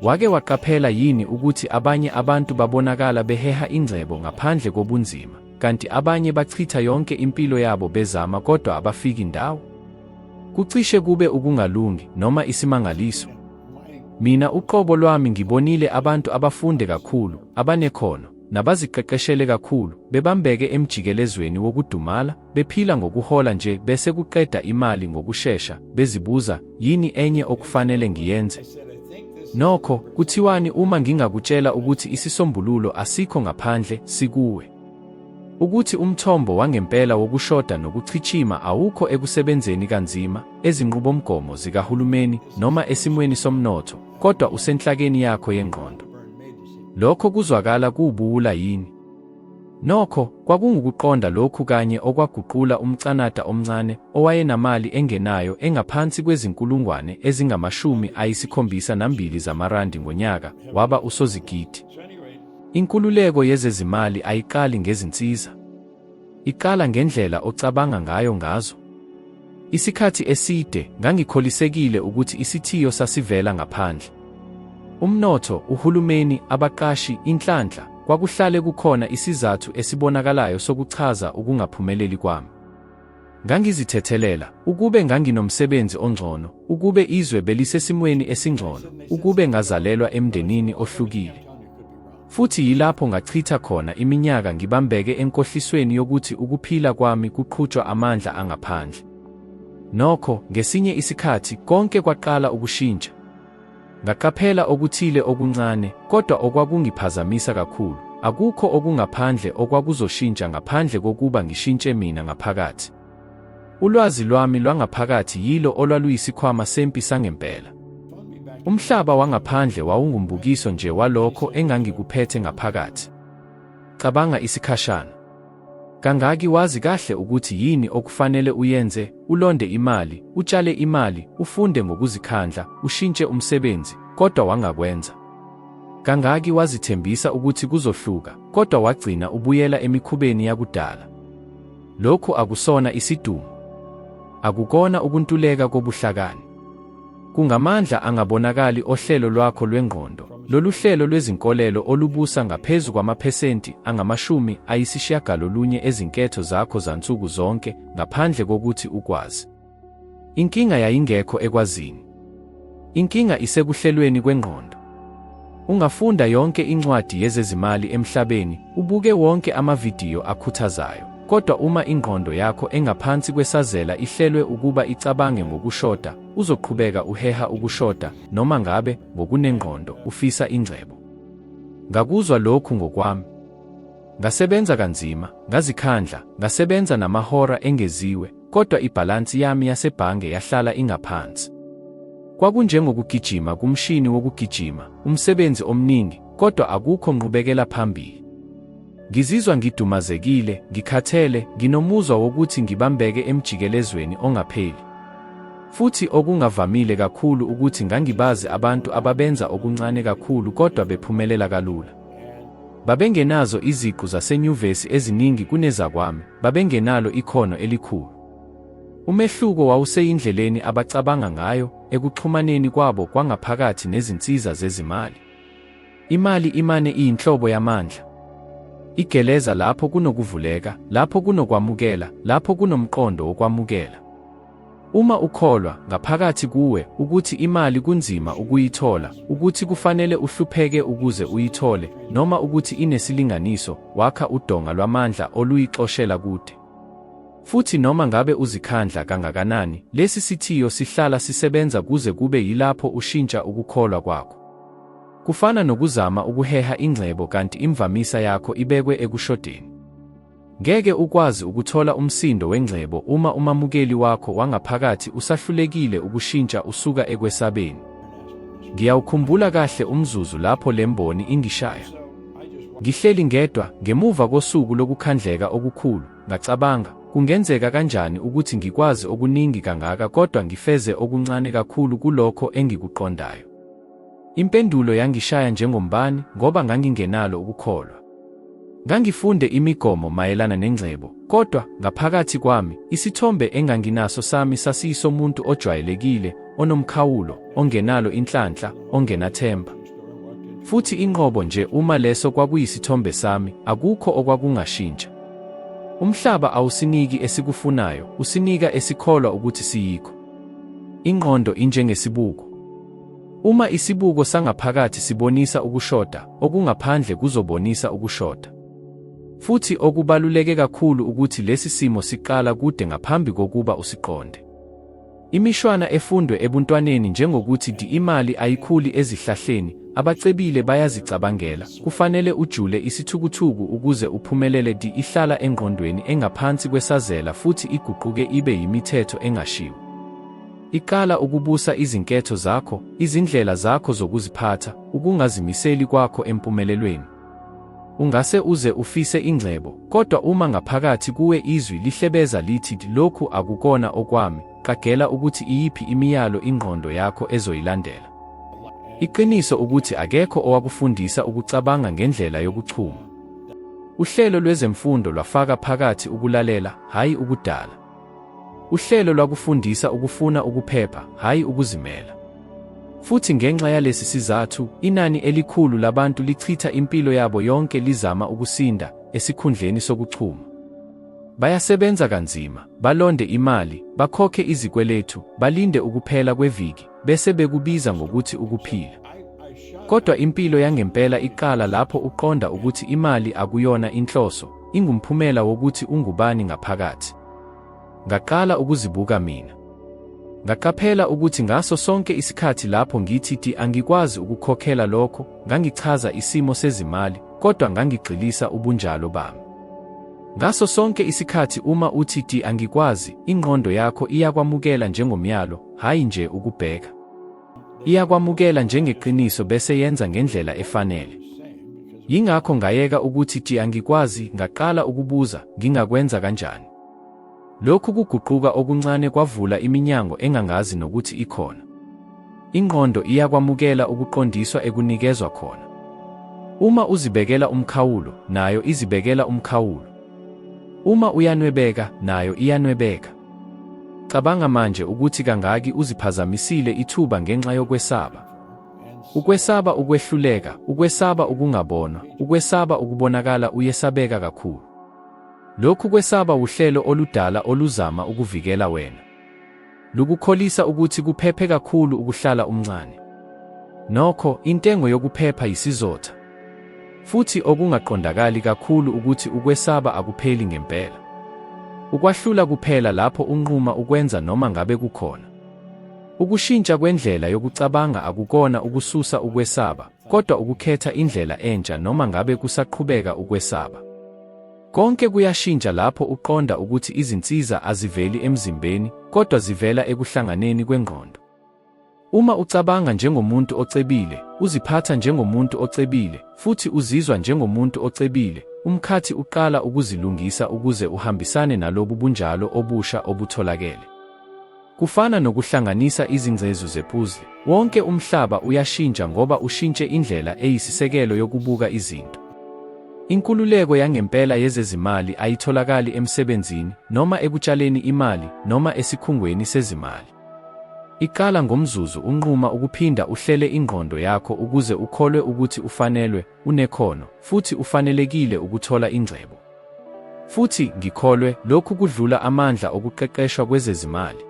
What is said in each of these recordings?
Wake waqaphela yini ukuthi abanye abantu babonakala beheha ingcebo ngaphandle kobunzima, kanti abanye bachitha yonke impilo yabo bezama kodwa abafiki ndawo? Kucishe kube ukungalungi noma isimangaliso. Mina uqobo lwami ngibonile abantu abafunde kakhulu, abanekhono, nabaziqeqeshele kakhulu, bebambeke emjikelezweni wokudumala, bephila ngokuhola nje bese kuqeda imali ngokushesha, bezibuza, Yini enye okufanele ngiyenze? Nokho, kuthiwani uma ngingakutshela ukuthi isisombululo asikho ngaphandle, sikuwe? Ukuthi umthombo wangempela wokushoda nokuchichima awukho ekusebenzeni kanzima, ezinqubomgomo zikahulumeni, noma esimweni somnotho, kodwa usenhlakeni yakho yengqondo. Lokho kuzwakala kuwubuwula yini? Nokho, kwakungukuqonda lokhu kanye okwaguqula umCanada omncane owayenamali engenayo engaphansi kwezinkulungwane ezingama-72 zamarandi ngonyaka waba usozigidi. Inkululeko yezezimali ayiqali ngezinsiza. Iqala ngendlela ocabanga ngayo ngazo. Isikhathi eside ngangikholisekile ukuthi isithiyo sasivela ngaphandle. Umnotho, uhulumeni, abaqashi, inhlanhla, kwakuhlale kukhona isizathu esibonakalayo sokuchaza ukungaphumeleli kwami. Ngangizithethelela, ukube nganginomsebenzi ongcono, ukube izwe belisesimweni esingcono, ukube ngazalelwa emndenini ohlukile. Futhi yilapho ngachitha khona iminyaka ngibambeke enkohlisweni yokuthi ukuphila kwami kuqhutshwa amandla angaphandle. Nokho, ngesinye isikhathi, konke kwaqala ukushintsha. Ngaqaphela okuthile okuncane, kodwa okwakungiphazamisa kakhulu, akukho okungaphandle okwakuzoshintsha ngaphandle kokuba ngishintshe mina ngaphakathi. Ulwazi lwami lwangaphakathi yilo olwaluyisikhwama sempi sangempela. Umhlaba wangaphandle wawungumbukiso nje walokho engangikuphethe ngaphakathi. Cabanga isikhashana. Kangaki wazi kahle ukuthi yini okufanele uyenze, ulonde imali, utshale imali, ufunde ngokuzikhandla, ushintshe umsebenzi, kodwa wangakwenza. Kangaki wazithembisa ukuthi kuzohluka, kodwa wagcina ubuyela emikhubeni yakudala. Lokhu akusona isidumo. Akukona ukuntuleka kobuhlakani. Kungamandla angabonakali ohlelo lwakho lwengqondo, lolu hlelo lwezinkolelo olubusa ngaphezu kwamaphesenti angama-90 ezinketho zakho zansuku zonke ngaphandle kokuthi ukwazi. Inkinga yayingekho ekwazini. Inkinga isekuhlelweni kwengqondo. Ungafunda yonke incwadi yezezimali emhlabeni, ubuke wonke amavidiyo akhuthazayo, kodwa uma ingqondo yakho engaphansi kwesazela ihlelwe ukuba icabange ngokushoda, uzoqhubeka uheha ukushoda, noma ngabe, ngokunengqondo, ufisa ingcebo. Ngakuzwa lokhu ngokwami. Ngasebenza kanzima, ngazikhandla, ngasebenza namahora engeziwe, kodwa ibhalansi yami yasebhange yahlala ingaphansi. Kwakunjengokugijima kumshini wokugijima, umsebenzi omningi, kodwa akukho nqubekela phambili. Ngizizwa ngidumazekile, ngikhathele, nginomuzwa wokuthi ngibambeke emjikelezweni ongapheli. Futhi okungavamile kakhulu ukuthi ngangibazi abantu ababenza okuncane kakhulu kodwa bephumelela kalula. Babengenazo iziqu zasenyuvesi eziningi kunezakwami, babengenalo ikhono elikhulu. Umehluko wawuseyindleleni abacabanga ngayo, ekuxhumaneni kwabo kwangaphakathi nezinsiza zezimali. Imali imane iyinhlobo yamandla. Igeleza lapho kunokuvuleka, lapho kunokwamukela, lapho kunomqondo wokwamukela. Uma ukholwa, ngaphakathi kuwe, ukuthi imali kunzima ukuyithola, ukuthi kufanele uhlupheke ukuze uyithole, noma ukuthi inesilinganiso, wakha udonga lwamandla oluyixoshela kude. Futhi noma ngabe uzikhandla kangakanani, lesi sithiyo sihlala sisebenza kuze kube yilapho ushintsha ukukholwa kwakho. Kufana nokuzama ukuheha ingcebo kanti imvamisa yakho ibekwe ekushodeni. Ngeke ukwazi ukuthola umsindo wengcebo uma umamukeli wakho wangaphakathi usahlulekile ukushintsha usuka ekwesabeni. Ngiyawukhumbula kahle umzuzu lapho le mboni ingishaya. Ngihleli ngedwa, ngemuva kosuku lokukhandleka okukhulu, ngacabanga, Kungenzeka kanjani ukuthi ngikwazi okuningi kangaka kodwa ngifeze okuncane kakhulu kulokho engikuqondayo? Impendulo yangishaya njengombani ngoba ngangingenalo ukukholwa. Ngangifunde imigomo mayelana nengcebo, kodwa, ngaphakathi kwami, isithombe enganginaso sami sasiyisomuntu ojwayelekile, onomkhawulo, ongenalo inhlanhla, ongenathemba. Futhi inqobo nje uma leso kwakuyisithombe sami, akukho okwakungashintsha. Umhlaba awusiniki esikufunayo, usinika esikholwa ukuthi siyikho. Ingqondo injengesibuko. Uma isibuko sangaphakathi sibonisa ukushoda, okungaphandle kuzobonisa ukushoda. Futhi okubaluleke kakhulu ukuthi lesi simo siqala kude ngaphambi kokuba usiqonde. Imishwana efundwe ebuntwaneni njengokuthi di imali ayikhuli ezihlahleni, abacebile bayazicabangela, kufanele ujule isithukuthuku ukuze uphumelele di ihlala engqondweni engaphansi kwesazela futhi iguquke ibe yimithetho engashiwo. Iqala ukubusa izinketho zakho, izindlela zakho zokuziphatha, ukungazimiseli kwakho empumelelweni. Ungase uze ufise ingcebo, kodwa uma ngaphakathi kuwe izwi lihlebeza lithi lokhu akukona okwami, qagela ukuthi iyiphi imiyalo ingqondo yakho ezoyilandela. Iqiniso ukuthi akekho owakufundisa ukucabanga ngendlela yokuchuma. Uhlelo lwezemfundo lwafaka phakathi ukulalela, hhayi ukudala. Uhlelo lwakufundisa ukufuna ukuphepha, hhayi ukuzimela. Futhi ngenxa yalesi sizathu, inani elikhulu labantu lichitha impilo yabo yonke lizama ukusinda, esikhundleni sokuchuma. Bayasebenza kanzima, balonde imali, bakhokhe izikweletu, balinde ukuphela kweviki, bese bekubiza ngokuthi ukuphila. Kodwa impilo yangempela iqala lapho uqonda ukuthi imali akuyona inhloso, ingumphumela wokuthi ungubani ngaphakathi. Ngaqala ukuzibuka mina. Ngaqaphela ukuthi ngaso sonke isikhathi lapho ngithi ti angikwazi ukukhokhela lokho, ngangichaza isimo sezimali, kodwa ngangigxilisa ubunjalo bami. Ngaso sonke isikhathi uma uthi ti angikwazi, ingqondo yakho iyakwamukela njengomyalo, hhayi nje ukubheka. Iyakwamukela njengeqiniso bese yenza ngendlela efanele. Yingakho ngayeka ukuthi ti angikwazi, ngaqala ukubuza, ngingakwenza kanjani? Lokhu kuguquka okuncane kwavula iminyango engangazi nokuthi ikhona. Ingqondo iyakwamukela ukuqondiswa ekunikezwa khona. Uma uzibekela umkhawulo, nayo izibekela umkhawulo. Uma uyanwebeka, nayo iyanwebeka. Cabanga manje ukuthi kangaki uziphazamisile ithuba ngenxa yokwesaba. Ukwesaba ukwehluleka, ukwesaba ukungabonwa, ukwesaba ukubonakala uyesabeka kakhulu. Lokhu kwesaba wuhlelo oludala oluzama ukuvikela wena. Lukukholisa ukuthi kuphephe kakhulu ukuhlala umncane. Nokho, intengo yokuphepha yisizotha. Futhi okungaqondakali kakhulu ukuthi ukwesaba akupheli ngempela. Ukwahlula kuphela lapho unquma ukwenza noma ngabe kukhona. Ukushintsha kwendlela yokucabanga akukona ukususa ukwesaba, kodwa ukukhetha indlela entsha noma ngabe kusaqhubeka ukwesaba. Konke kuyashintsha lapho uqonda ukuthi izinsiza aziveli emzimbeni, kodwa zivela ekuhlanganeni kwengqondo. Uma ucabanga njengomuntu ocebile, uziphatha njengomuntu ocebile, futhi uzizwa njengomuntu ocebile, umkhathi uqala ukuzilungisa ukuze uhambisane nalobu bunjalo obusha obutholakele. Kufana nokuhlanganisa izingcezu zepuzle, wonke umhlaba uyashintsha ngoba ushintshe indlela eyisisekelo yokubuka izinto. Inkululeko yangempela yezezimali ayitholakali emsebenzini, noma ekutshaleni imali, noma esikhungweni sezimali. Iqala ngomzuzu unquma ukuphinda uhlele ingqondo yakho ukuze ukholwe ukuthi ufanelwe, unekhono, futhi ufanelekile ukuthola ingcebo. Futhi, ngikholwe, lokhu kudlula amandla okuqeqeshwa kwezezimali.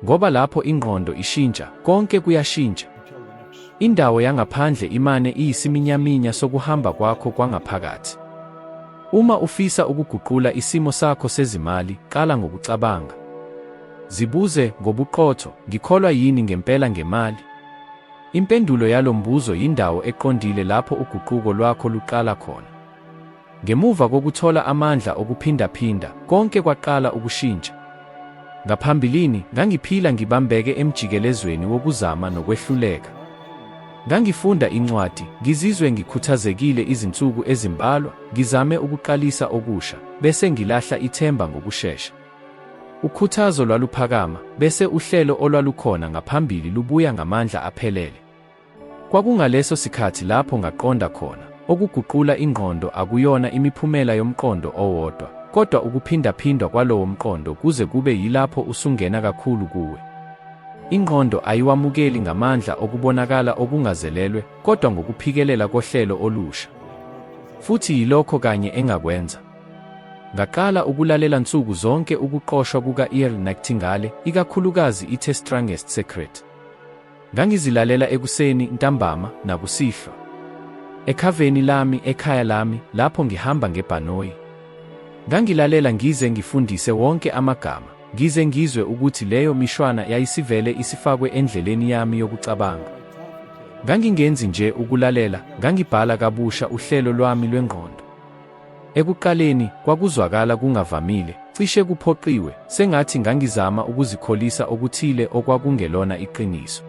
Ngoba lapho ingqondo ishintsha, konke kuyashintsha. Indawo yangaphandle imane iyisiminyaminya sokuhamba kwakho kwangaphakathi. Uma ufisa ukuguqula isimo sakho sezimali, qala ngokucabanga. Zibuze, ngobuqotho, ngikholwa yini ngempela ngemali? Impendulo yalo mbuzo yindawo eqondile lapho uguquko lwakho luqala khona. Ngemuva kokuthola amandla okuphindaphinda, konke kwaqala ukushintsha. Ngaphambilini, ngangiphila ngibambeke emjikelezweni wokuzama nokwehluleka. Ngangifunda incwadi, ngizizwe ngikhuthazekile izinsuku ezimbalwa, ngizame ukuqalisa okusha, bese ngilahla ithemba ngokushesha. Ukhuthazo lwaluphakama, bese uhlelo olwalukhona ngaphambili lubuya ngamandla aphelele. Kwakungaleso sikhathi lapho ngaqonda khona, okuguqula ingqondo akuyona imiphumela yomqondo owodwa, kodwa ukuphindaphindwa kwalowo mqondo kuze kube yilapho usungena kakhulu kuwe. Ingqondo ayiwamukeli ngamandla okubonakala okungazelelwe, kodwa ngokuphikelela kohlelo olusha. Futhi yilokho kanye engakwenza. Ngaqala ukulalela nsuku zonke ukuqoshwa kuka-Earl Nightingale, ikakhulukazi iThe Strangest Secret. Ngangizilalela ekuseni, ntambama, nakusihlwa. Ekhaveni lami, ekhaya lami, lapho ngihamba ngebhanoyi. Ngangilalela ngize ngifundise wonke amagama, ngize ngizwe ukuthi leyo mishwana yayisivele isifakwe endleleni yami yokucabanga. Ngangingenzi nje ukulalela, ngangibhala kabusha uhlelo lwami lwengqondo. Ekuqaleni, kwakuzwakala kungavamile, cishe kuphoqiwe, sengathi ngangizama ukuzikholisa okuthile okwakungelona iqiniso.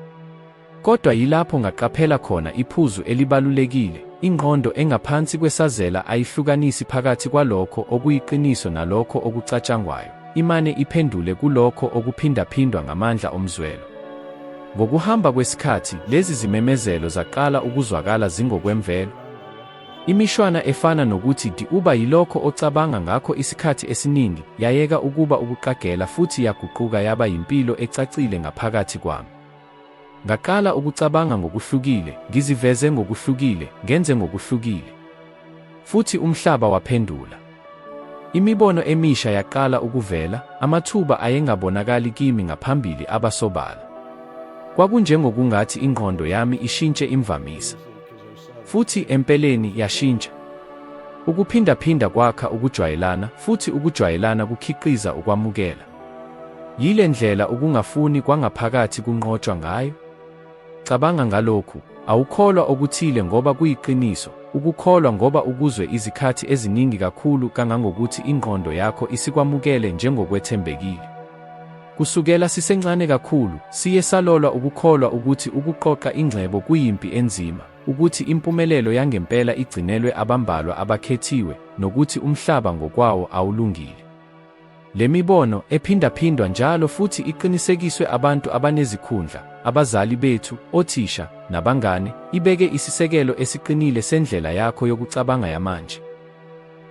Kodwa yilapho ngaqaphela khona iphuzu elibalulekile, ingqondo engaphansi kwesazela ayihlukanisi phakathi kwalokho okuyiqiniso nalokho okucatshangwayo, imane iphendule kulokho okuphindaphindwa ngamandla omzwelo. Ngokuhamba kwesikhathi, lezi zimemezelo zaqala ukuzwakala zingokwemvelo. Imishwana efana nokuthi Uba yilokho ocabanga ngakho isikhathi esiningi yayeka ukuba ukuqagela futhi yaguquka yaba yimpilo ecacile ngaphakathi kwami. Ngaqala ukucabanga ngokuhlukile, ngiziveze ngokuhlukile, ngenze ngokuhlukile. Futhi umhlaba waphendula. Imibono emisha yaqala ukuvela, amathuba ayengabonakali kimi ngaphambili aba sobala. Kwakunjengokungathi ingqondo yami ishintshe imvamisa. Futhi empeleni yashintsha. Ukuphindaphinda kwakha ukujwayelana, futhi ukujwayelana kukhiqiza ukwamukela. Yile ndlela ukungafuni kwangaphakathi kunqotshwa ngayo. Cabanga ngalokhu, awukholwa okuthile ngoba kuyiqiniso, ukukholwa ngoba ukuzwe izikhathi eziningi kakhulu kangangokuthi ingqondo yakho isikwamukele njengokwethembekile. Kusukela sisencane kakhulu, siye salolwa ukukholwa ukuthi ukuqoqa ingcebo kuyimpi enzima, ukuthi impumelelo yangempela igcinelwe abambalwa abakhethiwe, nokuthi umhlaba ngokwawo awulungile. Le mibono, ephindaphindwa njalo futhi iqinisekiswe abantu abanezikhundla, abazali bethu, othisha, nabangane, ibeke isisekelo esiqinile sendlela yakho yokucabanga yamanje.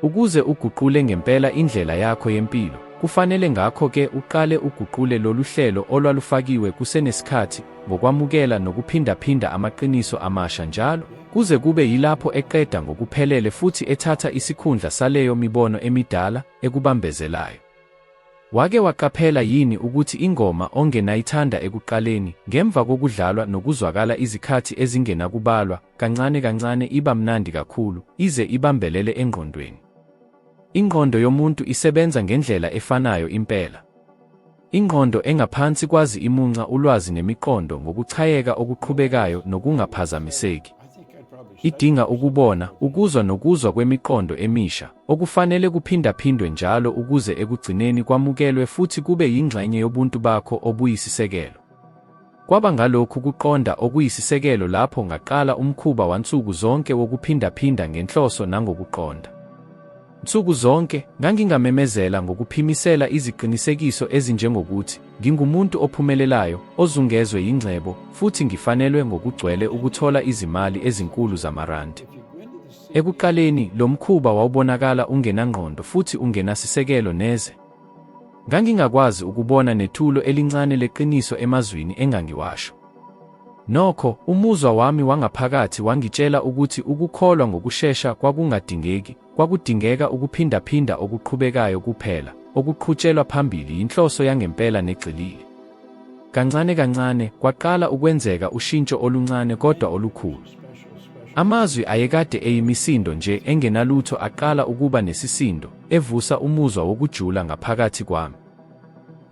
Ukuze uguqule ngempela indlela yakho yempilo, kufanele ngakho-ke uqale uguqule lolu hlelo olwalufakiwe kusenesikhathi ngokwamukela nokuphindaphinda amaqiniso amasha njalo, kuze kube yilapho eqeda ngokuphelele futhi ethatha isikhundla saleyo mibono emidala ekubambezelayo. Wake waqaphela yini ukuthi ingoma ongenayithanda ekuqaleni, ngemva kokudlalwa nokuzwakala izikhathi ezingenakubalwa, kancane kancane iba mnandi kakhulu, ize ibambelele engqondweni? Ingqondo yomuntu isebenza ngendlela efanayo impela. Ingqondo engaphansi kwazi imunca ulwazi nemiqondo ngokuchayeka okuqhubekayo nokungaphazamiseki. Idinga ukubona, ukuzwa nokuzwa kwemiqondo emisha, okufanele kuphindaphindwe njalo ukuze ekugcineni kwamukelwe futhi kube yingxenye yobuntu bakho obuyisisekelo. Kwaba ngalokhu kuqonda okuyisisekelo lapho ngaqala umkhuba wansuku zonke wokuphindaphinda ngenhloso nangokuqonda. Nsuku zonke, ngangingamemezela ngokuphimisela iziqinisekiso ezinjengokuthi, Ngingumuntu ophumelelayo, ozungezwe yingcebo, futhi ngifanelwe ngokugcwele ukuthola izimali ezinkulu zamarandi. Ekuqaleni, lo mkhuba wawubonakala ungenangqondo futhi ungenasisekelo neze. Ngangingakwazi ukubona nethulo elincane leqiniso emazwini engangiwasho. Nokho, umuzwa wami wangaphakathi wangitshela ukuthi ukukholwa ngokushesha kwakungadingeki, kwakudingeka ukuphindaphinda okuqhubekayo kuphela, okuqhutshelwa phambili yinhloso yangempela negxilile. Kancane kancane, kwaqala ukwenzeka ushintsho oluncane kodwa olukhulu. Amazwi ayekade eyimisindo nje engenalutho aqala ukuba nesisindo, evusa umuzwa wokujula ngaphakathi kwami.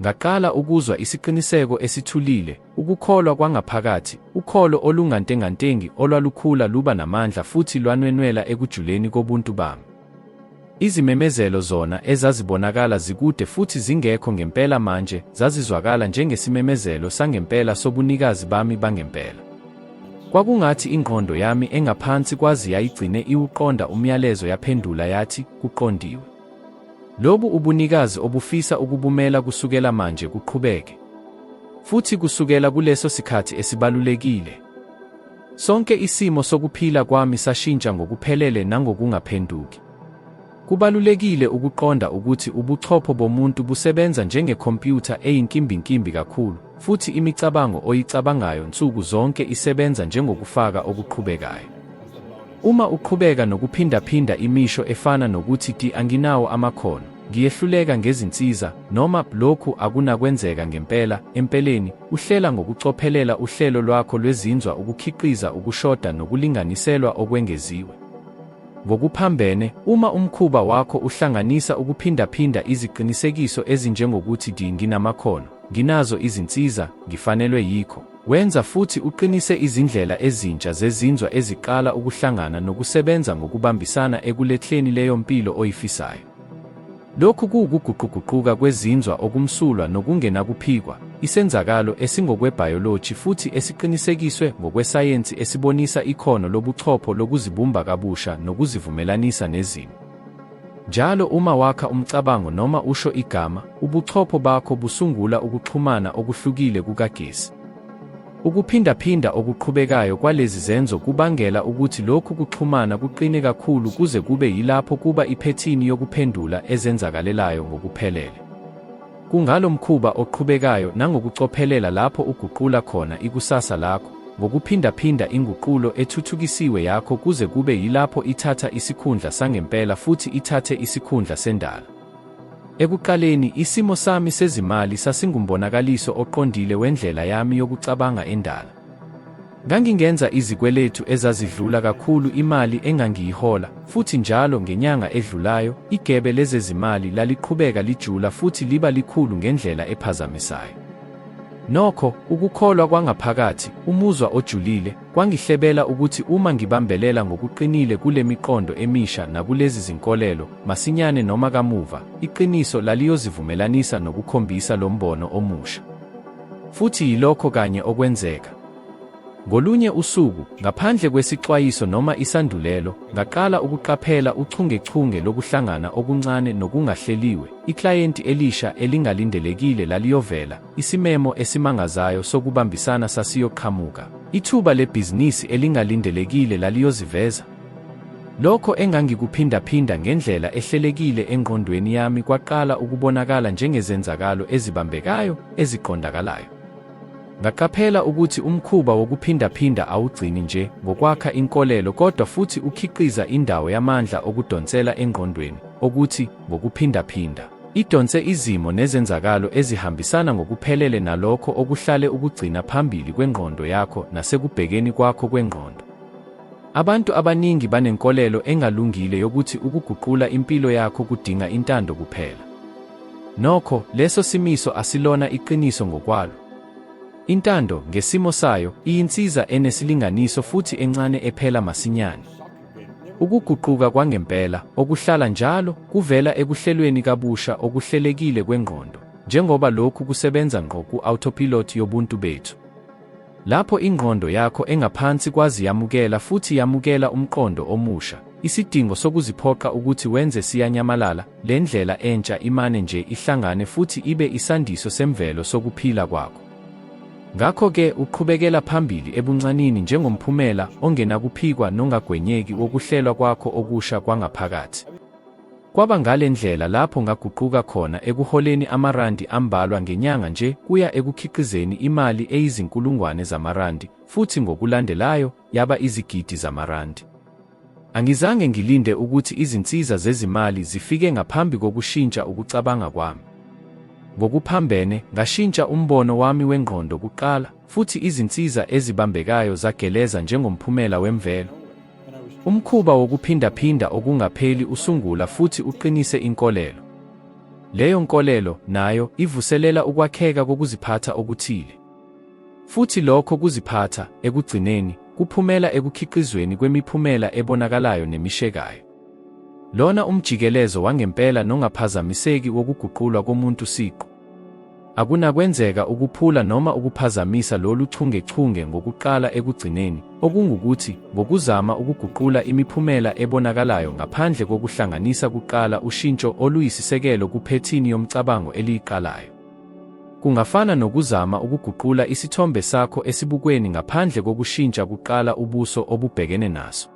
Ngaqala ukuzwa isiqiniseko esithulile, ukukholwa kwangaphakathi, ukholo olungantengantengi olwalukhula luba namandla futhi lwanwenwela ekujuleni kobuntu bami. Izimemezelo zona ezazibonakala zikude futhi zingekho ngempela manje zazizwakala njengesimemezelo sangempela sobunikazi bami bangempela. Kwakungathi ingqondo yami engaphansi kwazi yayigcine iwuqonda umyalezo yaphendula yathi, Kuqondiwe. Lobu ubunikazi obufisa ukubumela kusukela manje kuqhubeke. Futhi kusukela kuleso sikhathi esibalulekile, sonke isimo sokuphila kwami sashintsha ngokuphelele nangokungaphenduki. Kubalulekile ukuqonda ukuthi ubuchopho bomuntu busebenza njengekhompyutha eyinkimbinkimbi kakhulu, futhi imicabango oyicabangayo nsuku zonke isebenza njengokufaka okuqhubekayo. Uma uqhubeka nokuphindaphinda imisho efana nokuthi Anginawo amakhono, Ngiyehluleka ngezinsiza, noma Lokhu akunakwenzeka ngempela, empeleni, uhlela ngokucophelela uhlelo lwakho lwezinzwa ukukhiqiza ukushoda nokulinganiselwa okwengeziwe. Ngokuphambene, uma umkhuba wakho uhlanganisa ukuphindaphinda iziqinisekiso ezinjengokuthi Nginamakhono, Nginazo izinsiza, Ngifanelwe yikho, wenza futhi uqinise izindlela ezintsha zezinzwa eziqala ukuhlangana nokusebenza ngokubambisana ekulethleni leyo mpilo oyifisayo. Lokhu kuwukuguquguquka kwezinzwa okumsulwa nokungenakuphikwa, isenzakalo esingokwebhayoloji futhi esiqinisekiswe ngokwesayensi esibonisa ikhono lobuchopho lokuzibumba kabusha nokuzivumelanisa nezimo. Njalo uma wakha umcabango noma usho igama, ubuchopho bakho busungula ukuxhumana okuhlukile kukagesi. Ukuphindaphinda okuqhubekayo kwalezi zenzo kubangela ukuthi lokhu kuxhumana kuqine kakhulu kuze kube yilapho kuba iphethini yokuphendula ezenzakalelayo ngokuphelele. Kungalo mkhuba oqhubekayo nangokucophelela lapho uguqula khona ikusasa lakho, ngokuphindaphinda inguqulo ethuthukisiwe yakho kuze kube yilapho ithatha isikhundla sangempela futhi ithathe isikhundla sendala. Ekuqaleni, isimo sami sezimali sasingumbonakaliso oqondile wendlela yami yokucabanga endala. Ngangingenza izikweletu ezazidlula kakhulu imali engangiyihola, futhi njalo ngenyanga edlulayo, igebe lezezimali laliqhubeka lijula futhi liba likhulu ngendlela ephazamisayo. Nokho, ukukholwa kwangaphakathi, umuzwa ojulile, kwangihlebela ukuthi uma ngibambelela ngokuqinile kule miqondo emisha nakulezi zinkolelo, masinyane noma kamuva, iqiniso laliyozivumelanisa nokukhombisa lo mbono omusha. Futhi yilokho kanye okwenzeka. Ngolunye usuku, ngaphandle kwesixwayiso noma isandulelo, ngaqala ukuqaphela uchungechunge lokuhlangana okuncane nokungahleliwe, iklayenti elisha elingalindelekile laliyovela, isimemo esimangazayo sokubambisana sasiyoqhamuka, ithuba lebhizinisi elingalindelekile laliyoziveza. Lokho engangikuphindaphinda ngendlela ehlelekile engqondweni yami kwaqala ukubonakala njengezenzakalo ezibambekayo, eziqondakalayo. Ngaqaphela ukuthi umkhuba wokuphindaphinda awugcini nje ngokwakha inkolelo kodwa futhi ukhiqiza indawo yamandla okudonsela engqondweni, okuthi, ngokuphindaphinda, idonse izimo nezenzakalo ezihambisana ngokuphelele nalokho okuhlale ukugcina phambili kwengqondo yakho nasekubhekeni kwakho kwengqondo. Abantu abaningi banenkolelo engalungile yokuthi ukuguqula impilo yakho kudinga intando kuphela. Nokho, leso simiso asilona iqiniso ngokwalo. Intando, ngesimo sayo, iyinsiza enesilinganiso futhi encane ephela masinyane. Ukuguquka kwangempela, okuhlala njalo, kuvela ekuhlelweni kabusha okuhlelekile kwengqondo, njengoba lokhu kusebenza ngqo ku-autopilot yobuntu bethu. Lapho ingqondo yakho engaphansi kwazi yamukela futhi yamukela umqondo omusha, isidingo sokuziphoqa ukuthi wenze siyanyamalala, le ndlela entsha imane nje ihlangane futhi ibe isandiso semvelo sokuphila kwakho. Ngakho-ke uqhubekela phambili ebuncanini njengomphumela ongenakuphikwa nongagwenyeki wokuhlelwa kwakho okusha kwangaphakathi. Kwaba ngale ndlela lapho ngaguquka khona ekuholeni amarandi ambalwa ngenyanga nje kuya ekukhiqizeni imali eyizinkulungwane zamarandi, futhi ngokulandelayo, yaba izigidi zamarandi. Angizange ngilinde ukuthi izinsiza zezimali zifike ngaphambi kokushintsha ukucabanga kwami. Ngokuphambene, ngashintsha umbono wami wengqondo kuqala, futhi izinsiza ezibambekayo zageleza njengomphumela wemvelo. Umkhuba wokuphindaphinda okungapheli usungula futhi uqinise inkolelo. Leyo nkolelo, nayo, ivuselela ukwakheka kokuziphatha okuthile. Futhi lokho kuziphatha, ekugcineni, kuphumela ekukhiqizweni kwemiphumela ebonakalayo nemishekayo. Lona umjikelezo wangempela nongaphazamiseki wokuguqulwa komuntu siqu. Akunakwenzeka ukuphula noma ukuphazamisa lolu chungechunge ngokuqala ekugcineni, okungukuthi, ngokuzama ukuguqula imiphumela ebonakalayo ngaphandle kokuhlanganisa kuqala ushintsho oluyisisekelo kuphethini yomcabango eliyiqalayo. Kungafana nokuzama ukuguqula isithombe sakho esibukweni ngaphandle kokushintsha kuqala ubuso obubhekene naso.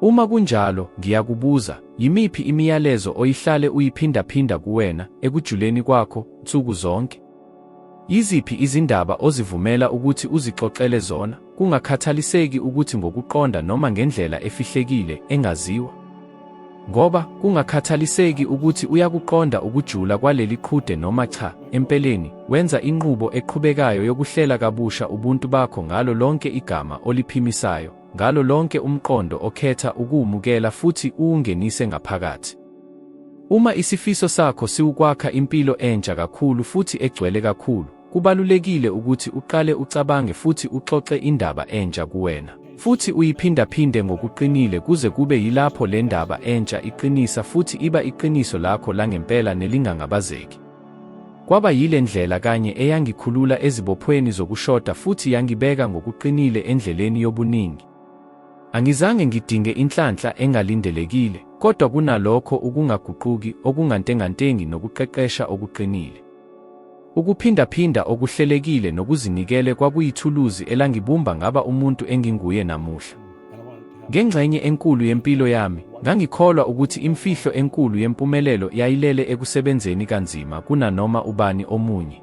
Uma kunjalo, ngiyakubuza, yimiphi imiyalezo oyihlale uyiphindaphinda kuwena, ekujuleni kwakho, nsuku zonke? Yiziphi izindaba ozivumela ukuthi uzixoxele zona, kungakhathaliseki ukuthi ngokuqonda noma ngendlela efihlekile, engaziwa? Ngoba, kungakhathaliseki ukuthi uyakuqonda ukujula kwaleli qhude noma cha, empeleni, wenza inqubo eqhubekayo yokuhlela kabusha ubuntu bakho ngalo lonke igama oliphimisayo, ngalo lonke umqondo okhetha ukuwumukela futhi uwungenise ngaphakathi. Uma isifiso sakho siwukwakha impilo entsha kakhulu futhi egcwele kakhulu, kubalulekile ukuthi uqale ucabange futhi uxoxe indaba entsha kuwena, futhi uyiphindaphinde ngokuqinile kuze kube yilapho le ndaba entsha iqinisa futhi iba iqiniso lakho langempela nelingangabazeki. Kwaba yile ndlela kanye eyangikhulula ezibophweni zokushoda futhi yangibeka ngokuqinile endleleni yobuningi. Angizange ngidinge inhlanhla engalindelekile, kodwa kunalokho ukungaguquki okungantengantengi nokuqeqesha okuqinile. Ukuphindaphinda okuhlelekile nokuzinikele kwakuyithuluzi elangibumba ngaba umuntu enginguye namuhla. Ngengxenye enkulu yempilo yami, ngangikholwa ukuthi imfihlo enkulu yempumelelo yayilele ekusebenzeni kanzima kunanoma ubani omunye.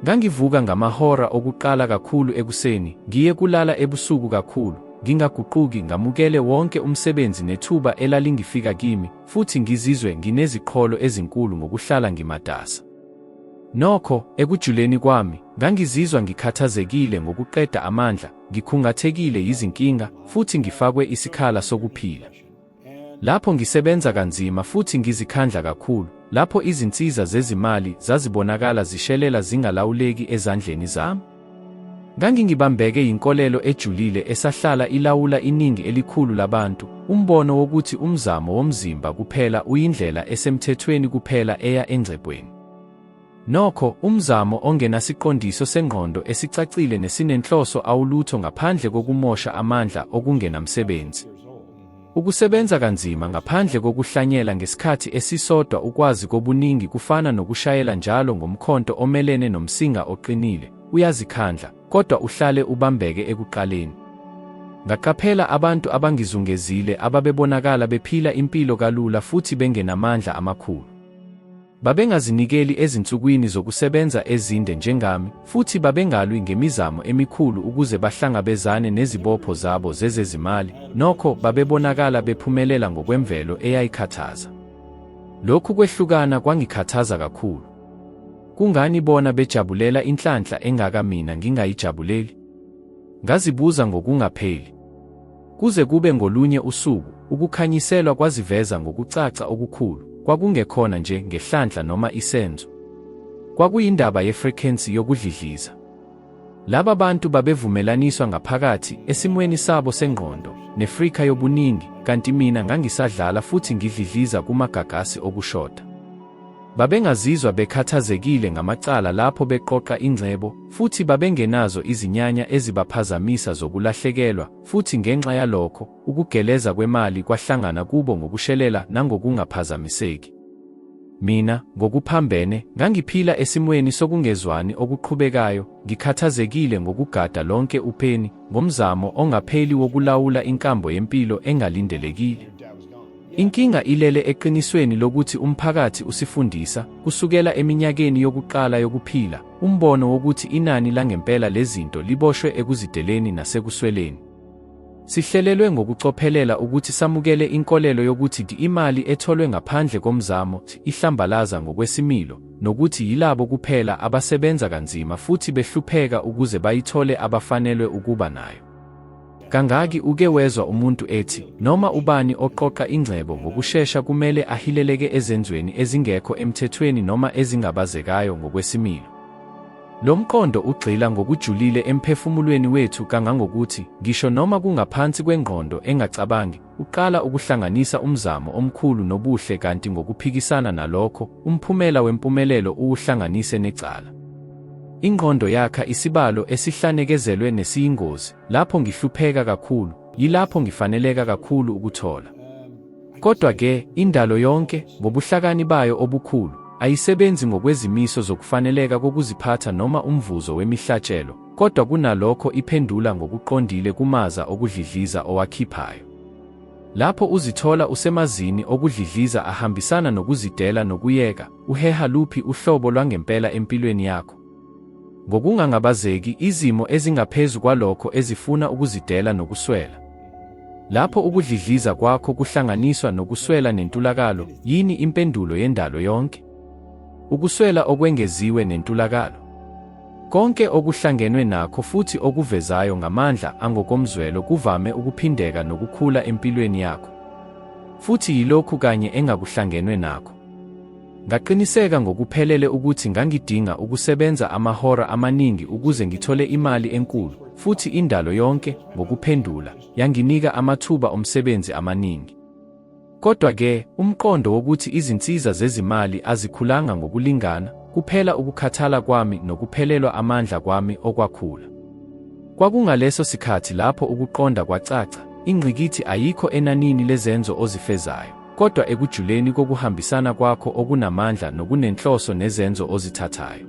Ngangivuka ngamahora okuqala kakhulu ekuseni, ngiye kulala ebusuku kakhulu, ngingaguquki, ngamukele wonke umsebenzi nethuba elalingifika kimi, futhi ngizizwe ngineziqholo ezinkulu ngokuhlala ngimatasa. Nokho, ekujuleni kwami, ngangizizwa ngikhathazekile ngokuqeda amandla, ngikhungathekile yizinkinga, futhi ngifakwe isikhala sokuphila. Lapho ngisebenza kanzima futhi ngizikhandla kakhulu, lapho izinsiza zezimali zazibonakala zishelela zingalawuleki ezandleni zami, ngangingibambeke yinkolelo ejulile esahlala ilawula iningi elikhulu labantu, umbono wokuthi umzamo womzimba kuphela uyindlela esemthethweni kuphela eya engcebweni. Nokho, umzamo ongenasiqondiso sengqondo esicacile nesinenhloso awulutho ngaphandle kokumosha amandla okungenamsebenzi. Ukusebenza kanzima ngaphandle kokuhlanyela ngesikhathi esisodwa ukwazi kobuningi kufana nokushayela njalo ngomkhonto omelene nomsinga oqinile, uyazikhandla, kodwa uhlale ubambeke ekuqaleni. Ngaqaphela abantu abangizungezile ababebonakala bephila impilo kalula futhi bengenamandla amakhulu. Babengazinikeli ezinsukwini zokusebenza ezinde njengami, futhi babengalwi ngemizamo emikhulu ukuze bahlangabezane nezibopho zabo zezezimali, nokho babebonakala bephumelela ngokwemvelo eyayikhathaza. Lokhu kwehlukana kwangikhathaza kakhulu. Kungani bona bejabulela inhlanhla engaka mina ngingayijabuleli? Ngazibuza ngokungapheli. Kuze kube ngolunye usuku, ukukhanyiselwa kwaziveza ngokucaca okukhulu, kwakungekhona nje ngehlanhla noma isenzo. Kwakuyindaba yefrekensi yokudlidliza. Laba bantu babevumelaniswa ngaphakathi, esimweni sabo sengqondo, nefrika yobuningi, kanti mina ngangisadlala futhi ngidlidliza kumagagasi okushoda. Babengazizwa bekhathazekile ngamacala lapho beqoqa ingcebo, futhi babengenazo izinyanya ezibaphazamisa zokulahlekelwa, futhi ngenxa yalokho, ukugeleza kwemali kwahlangana kubo ngokushelela nangokungaphazamiseki. Mina, ngokuphambene, ngangiphila esimweni sokungezwani okuqhubekayo, ngikhathazekile ngokugada lonke upeni, ngomzamo ongapheli wokulawula inkambo yempilo engalindelekile. Inkinga ilele eqinisweni lokuthi umphakathi usifundisa, kusukela eminyakeni yokuqala yokuphila, umbono wokuthi inani langempela lezinto liboshwe ekuzideleni nasekusweleni. Sihlelelwe ngokucophelela ukuthi samukele inkolelo yokuthi imali etholwe ngaphandle komzamo ihlambalaza ngokwesimilo, nokuthi yilabo kuphela abasebenza kanzima futhi behlupheka ukuze bayithole abafanelwe ukuba nayo. Kangaki uke wezwa umuntu ethi, noma ubani oqoqa ingcebo ngokushesha kumele ahileleke ezenzweni ezingekho emthethweni noma ezingabazekayo ngokwesimilo? Lo mqondo ugxila ngokujulile emphefumulweni wethu kangangokuthi, ngisho noma kungaphansi kwengqondo engacabangi, uqala ukuhlanganisa umzamo omkhulu nobuhle kanti ngokuphikisana nalokho, umphumela wempumelelo uwuhlanganise necala. Ingqondo yakha isibalo esihlanekezelwe nesiyingozi, lapho ngihlupheka kakhulu, yilapho ngifaneleka kakhulu ukuthola. Kodwa-ke, indalo yonke, ngobuhlakani bayo obukhulu, ayisebenzi ngokwezimiso zokufaneleka kokuziphatha noma umvuzo wemihlatshelo, kodwa kunalokho iphendula ngokuqondile kumaza okudlidliza owakhiphayo. Lapho uzithola usemazini okudlidliza ahambisana nokuzidela nokuyeka, uheha luphi uhlobo lwangempela empilweni yakho? Ngokungangabazeki, izimo ezingaphezu kwalokho ezifuna ukuzidela nokuswela. Lapho ukudlidliza kwakho kuhlanganiswa nokuswela nentulakalo, yini impendulo yendalo yonke? Ukuswela okwengeziwe nentulakalo. Konke okuhlangenwe nakho futhi okuvezayo ngamandla angokomzwelo kuvame ukuphindeka nokukhula empilweni yakho. Futhi yilokhu kanye engakuhlangenwe nakho. Ngaqiniseka ngokuphelele ukuthi ngangidinga ukusebenza amahora amaningi ukuze ngithole imali enkulu, futhi indalo yonke, ngokuphendula, yanginika amathuba omsebenzi amaningi. Kodwa-ke, umqondo wokuthi izinsiza zezimali azikhulanga ngokulingana, kuphela ukukhathala kwami nokuphelelwa amandla kwami okwakhula. Kwakungaleso sikhathi lapho ukuqonda kwacaca, ingqikithi ayikho enanini lezenzo ozifezayo, kodwa ekujuleni kokuhambisana kwakho okunamandla nokunenhloso nezenzo ozithathayo.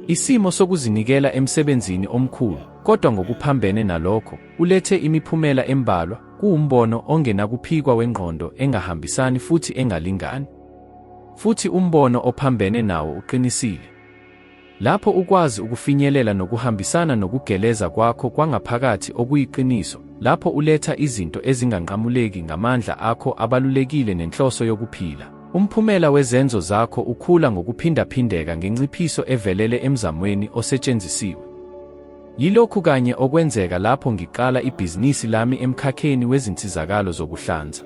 Isimo sokuzinikela emsebenzini omkhulu, kodwa ngokuphambene nalokho, ulethe imiphumela embalwa, kuwumbono ongenakuphikwa wengqondo engahambisani futhi engalingani. Futhi umbono ophambene nawo uqinisile. Lapho ukwazi ukufinyelela nokuhambisana nokugeleza kwakho kwangaphakathi okuyiqiniso, lapho uletha izinto ezinganqamuleki ngamandla akho abalulekile nenhloso yokuphila, umphumela wezenzo zakho ukhula ngokuphindaphindeka ngenciphiso evelele emzamweni osetshenzisiwe. Yilokhu kanye okwenzeka lapho ngiqala ibhizinisi lami emkhakheni wezinsizakalo zokuhlanza.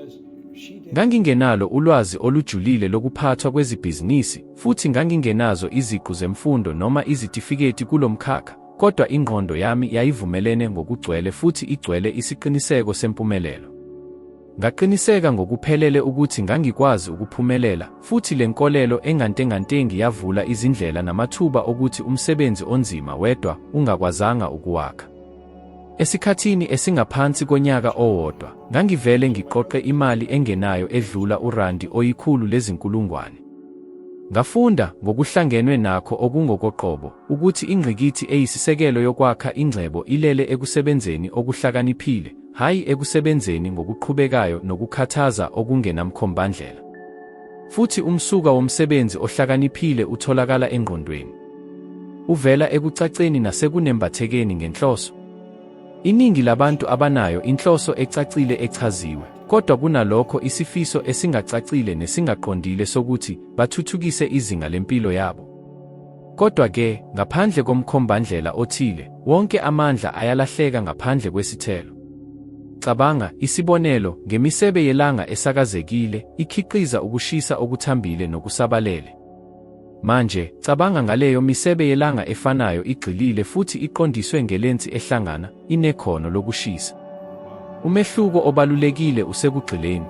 Ngangingenalo ulwazi olujulile lokuphathwa kwezibhizinisi futhi ngangingenazo iziqu zemfundo noma izitifiketi kulo mkhakha, kodwa ingqondo yami yayivumelene ngokugcwele futhi igcwele isiqiniseko sempumelelo. Ngaqiniseka ngokuphelele ukuthi ngangikwazi ukuphumelela, futhi le nkolelo engantengantengi yavula izindlela namathuba okuthi umsebenzi onzima wedwa ungakwazanga ukuwakha. Esikhathini esingaphansi konyaka owodwa, ngangivele ngiqoqe imali engenayo edlula urandi oyikhulu lezinkulungwane. Ngafunda, ngokuhlangenwe nakho okungokoqobo, ukuthi ingqikithi eyisisekelo yokwakha ingcebo ilele ekusebenzeni okuhlakaniphile, hhayi ekusebenzeni ngokuqhubekayo nokukhathaza okungenamkhombandlela. Futhi umsuka womsebenzi ohlakaniphile utholakala engqondweni. Uvela ekucaceni nasekunembathekeni ngenhloso. Iningi labantu abanayo inhloso ecacile echaziwe, kodwa kunalokho isifiso esingacacile nesingaqondile sokuthi bathuthukise izinga lempilo yabo. Kodwa-ke, ngaphandle komkhombandlela othile, wonke amandla ayalahleka ngaphandle kwesithelo. Cabanga, isibonelo, ngemisebe yelanga esakazekile, ikhiqiza ukushisa okuthambile nokusabalele. Manje, cabanga ngaleyo misebe yelanga efanayo igxilile futhi iqondiswe ngelensi ehlangana, inekhono lokushisa. Umehluko obalulekile usekugxileni.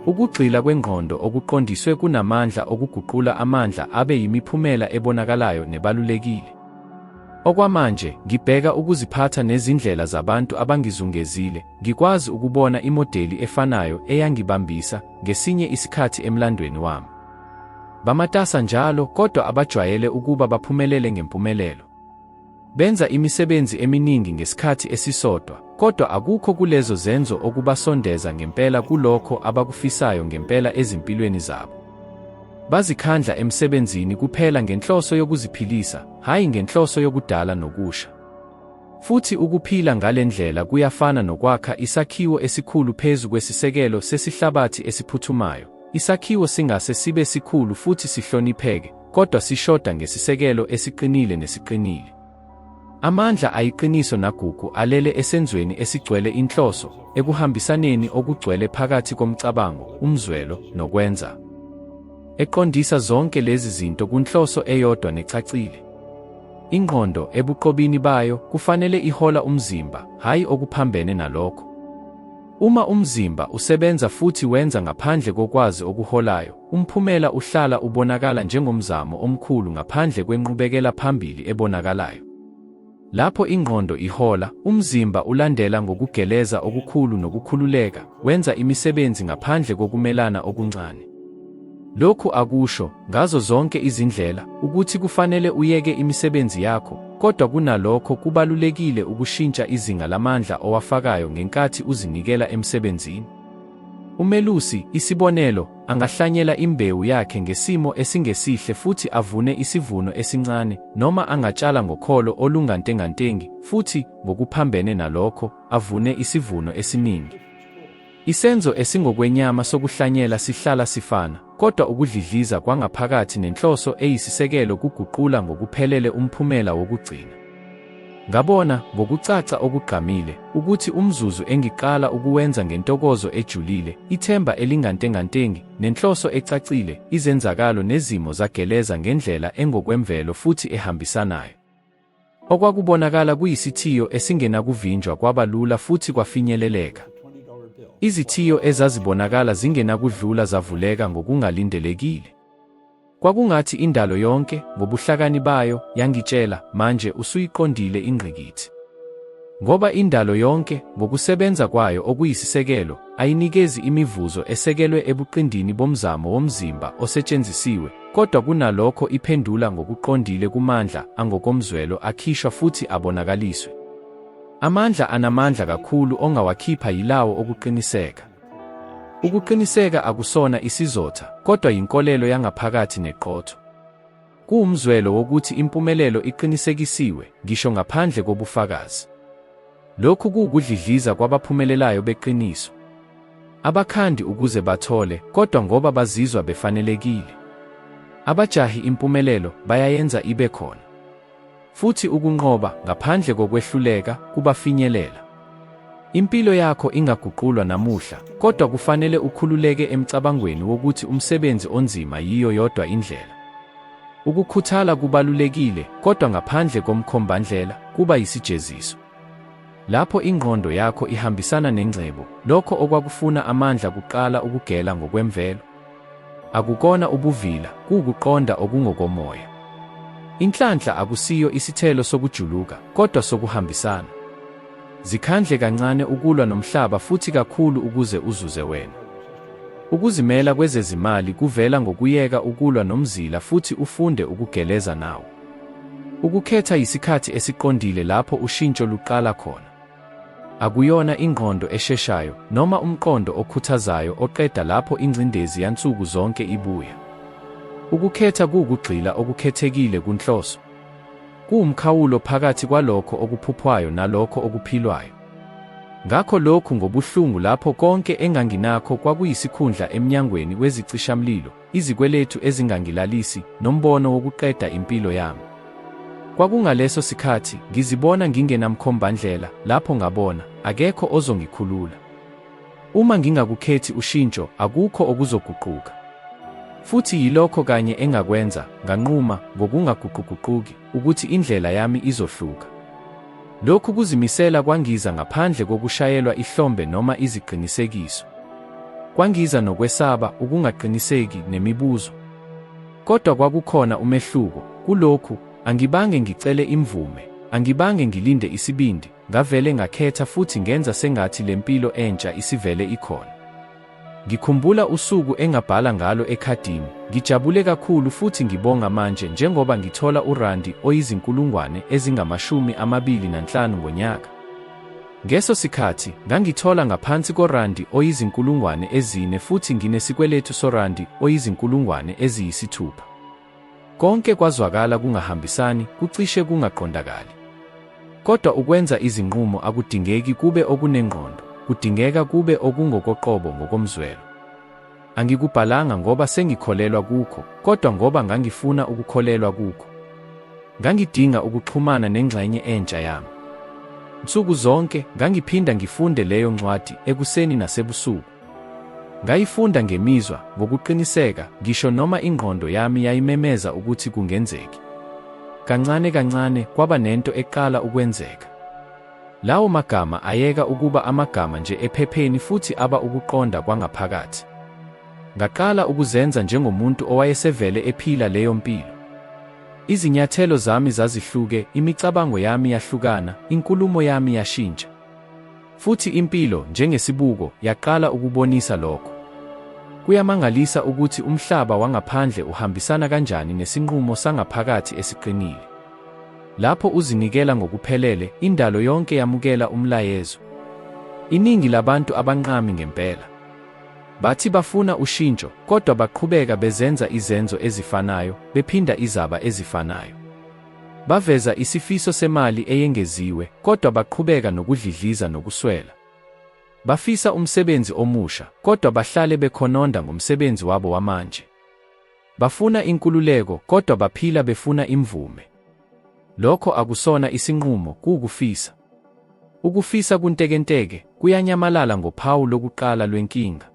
Ukugxila kwengqondo okuqondiswe kunamandla okuguqula amandla abe yimiphumela ebonakalayo nebalulekile. Okwamanje, ngibheka ukuziphatha nezindlela zabantu abangizungezile, ngikwazi ukubona imodeli efanayo eyangibambisa ngesinye isikhathi emlandweni wami. Bamatasa njalo kodwa abajwayele ukuba baphumelele ngempumelelo. Benza imisebenzi eminingi ngesikhathi esisodwa, kodwa akukho kulezo zenzo okubasondeza ngempela kulokho abakufisayo ngempela ezimpilweni zabo. Bazikhandla emsebenzini kuphela ngenhloso yokuziphilisa, hhayi ngenhloso yokudala nokusha. Futhi ukuphila ngale ndlela kuyafana nokwakha isakhiwo esikhulu phezu kwesisekelo sesihlabathi esiphuthumayo. Isakhiwo singase sibe sikhulu futhi sihlonipheke, kodwa sishoda ngesisekelo esiqinile nesiqinile. Amandla ayiqiniso nagugu alele esenzweni esigcwele inhloso, ekuhambisaneni okugcwele phakathi komcabango, umzwelo, nokwenza. Eqondisa zonke lezi zinto kunhloso eyodwa necacile. Ingqondo, ebuqobini bayo, kufanele ihola umzimba, hhayi okuphambene nalokho. Uma umzimba usebenza futhi wenza ngaphandle kokwazi okuholayo, umphumela uhlala ubonakala njengomzamo omkhulu ngaphandle kwenqubekela phambili ebonakalayo. Lapho ingqondo ihola, umzimba ulandela ngokugeleza okukhulu nokukhululeka, wenza imisebenzi ngaphandle kokumelana okuncane. Lokhu akusho, ngazo zonke izindlela, ukuthi kufanele uyeke imisebenzi yakho, kodwa kunalokho kubalulekile ukushintsha izinga lamandla owafakayo ngenkathi uzinikela emsebenzini. Umelusi, isibonelo, angahlanyela imbewu yakhe ngesimo esingesihle futhi avune isivuno esincane, noma angatshala ngokholo olungantengantengi futhi, ngokuphambene nalokho, avune isivuno esiningi. Isenzo esingokwenyama sokuhlanyela sihlala sifana, kodwa ukudlidliza kwangaphakathi nenhloso eyisisekelo kuguqula ngokuphelele umphumela wokugcina. Ngabona, ngokucaca okugqamile, ukuthi umzuzu engiqala ukuwenza ngentokozo ejulile, ithemba elingantengantengi, nenhloso ecacile, izenzakalo nezimo zageleza ngendlela engokwemvelo futhi ehambisanayo. Okwakubonakala kuyisithiyo esingenakuvinjwa kwaba lula futhi kwafinyeleleka. Izithiyo ezazibonakala zingenakudlula zavuleka ngokungalindelekile. Kwakungathi indalo yonke, ngobuhlakani bayo, yangitshela, Manje usuyiqondile ingqikithi. Ngoba indalo yonke, ngokusebenza kwayo okuyisisekelo, ayinikezi imivuzo esekelwe ebuqindini bomzamo womzimba osetshenzisiwe, kodwa kunalokho iphendula ngokuqondile kumandla angokomzwelo akhishwa futhi abonakaliswe. Amandla anamandla kakhulu ongawakhipha yilawo okuqiniseka. Ukuqiniseka akusona isizotha, kodwa yinkolelo yangaphakathi neqotho. Kuwumzwelo wokuthi impumelelo iqinisekisiwe, ngisho ngaphandle kobufakazi. Lokhu kuwukudlidliza kwabaphumelelayo beqiniso. Abakhandi ukuze bathole, kodwa ngoba bazizwa befanelekile. Abajahi impumelelo, bayayenza ibe khona. Futhi ukunqoba, ngaphandle kokwehluleka, kubafinyelela. Impilo yakho ingaguqulwa namuhla, kodwa kufanele ukhululeke emcabangweni wokuthi umsebenzi onzima yiyo yodwa indlela. Ukukhuthala kubalulekile, kodwa ngaphandle komkhombandlela, kuba yisijeziso. Lapho ingqondo yakho ihambisana nengcebo, lokho okwakufuna amandla kuqala ukugela ngokwemvelo. Akukona ubuvila, kuwukuqonda okungokomoya. Inhlanhla akusiyo isithelo sokujuluka, kodwa sokuhambisana. Zikhandle kancane ukulwa nomhlaba futhi kakhulu ukuze uzuze wena. Ukuzimela kwezezimali kuvela ngokuyeka ukulwa nomzila futhi ufunde ukugeleza nawo. Ukukhetha yisikhathi esiqondile lapho ushintsho luqala khona. Akuyona ingqondo esheshayo noma umqondo okhuthazayo oqeda lapho ingcindezi yansuku zonke ibuya. Ukukhetha kuwukugxila okukhethekile kunhloso. Kuwumkhawulo phakathi kwalokho okuphuphwayo nalokho okuphilwayo. Ngakho lokhu ngobuhlungu lapho konke enganginakho kwakuyisikhundla emnyangweni wezicishamlilo, izikweletu ezingangilalisi, nombono wokuqeda impilo yami. Kwakungaleso sikhathi, ngizibona ngingenamkhombandlela, lapho ngabona, akekho ozongikhulula. Uma ngingakukhethi ushintsho, akukho okuzoguquka. Futhi yilokho kanye engakwenza, nganquma, ngokungaguquguquki, ukuthi indlela yami izohluka. Lokhu kuzimisela kwangiza ngaphandle kokushayelwa ihlombe noma iziqinisekiso. Kwangiza nokwesaba, ukungaqiniseki, nemibuzo. Kodwa kwakukhona umehluko, kulokhu, angibange ngicele imvume, angibange ngilinde isibindi, ngavele ngakhetha futhi ngenza sengathi le mpilo entsha isivele ikhona. Ngikhumbula usuku engabhala ngalo ekhadini, ngijabule kakhulu futhi ngibonga manje njengoba ngithola urandi oyizinkulungwane ezingama-25 ngonyaka. Ngeso sikhathi, ngangithola ngaphansi korandi oyizinkulungwane ezine futhi nginesikweletu sorandi oyizinkulungwane eziyisithupha. Konke kwazwakala kungahambisani, kucishe kungaqondakali. Kodwa ukwenza izinqumo akudingeki kube okunengqondo, kudingeka kube okungokoqobo ngokomzwelo. Angikubhalanga ngoba sengikholelwa kukho, kodwa ngoba ngangifuna ukukholelwa kukho. Ngangidinga ukuxhumana nengxenye entsha yami. Nsuku zonke, ngangiphinda ngifunde leyo ncwadi, ekuseni nasebusuku. Ngayifunda ngemizwa, ngokuqiniseka, ngisho noma ingqondo yami yayimemeza ukuthi kungenzeki. Kancane kancane, kwaba nento eqala ukwenzeka. Lawo magama ayeka ukuba amagama nje ephepheni futhi aba ukuqonda kwangaphakathi. Ngaqala ukuzenza njengomuntu owayesevele ephila leyo mpilo. Izinyathelo zami zazihluke, imicabango yami yahlukana, inkulumo yami yashintsha. Futhi impilo, njengesibuko, yaqala ukubonisa lokho. Kuyamangalisa ukuthi umhlaba wangaphandle uhambisana kanjani nesinqumo sangaphakathi esiqinile. Lapho uzinikela ngokuphelele, indalo yonke yamukela umlayezo. Iningi labantu abanqami ngempela. Bathi bafuna ushintsho, kodwa baqhubeka bezenza izenzo ezifanayo, bephinda izaba ezifanayo. Baveza isifiso semali eyengeziwe, kodwa baqhubeka nokudlidliza nokuswela. Bafisa umsebenzi omusha, kodwa bahlale bekhononda ngomsebenzi wabo wamanje. Bafuna inkululeko, kodwa baphila befuna imvume. Lokho akusona isinqumo, kuwukufisa. Ukufisa kuntekenteke, kuyanyamalala ngophawu lokuqala lwenkinga.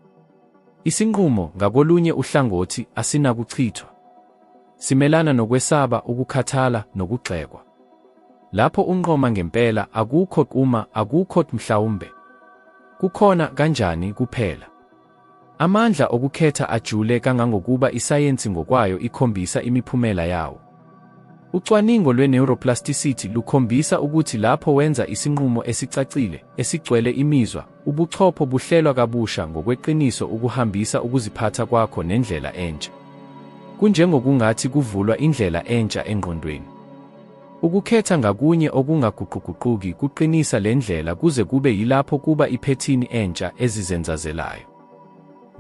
Isinqumo, ngakolunye uhlangothi, asinakuchithwa. Simelana nokwesaba, ukukhathala, nokugxekwa. Lapho unqoma ngempela, akukho uma, akukho mhlawumbe. Kukhona kanjani kuphela. Amandla okukhetha ajule kangangokuba isayensi ngokwayo ikhombisa imiphumela yawo. Ucwaningo lwe-neuroplasticity lukhombisa ukuthi lapho wenza isinqumo esicacile, esigcwele imizwa, ubuchopho buhlelwa kabusha ngokweqiniso ukuhambisa ukuziphatha kwakho nendlela entsha. Kunjengokungathi kuvulwa indlela entsha engqondweni. Ukukhetha ngakunye okungaguquguquki kuqinisa le ndlela kuze kube yilapho kuba iphethini entsha ezizenzazelayo.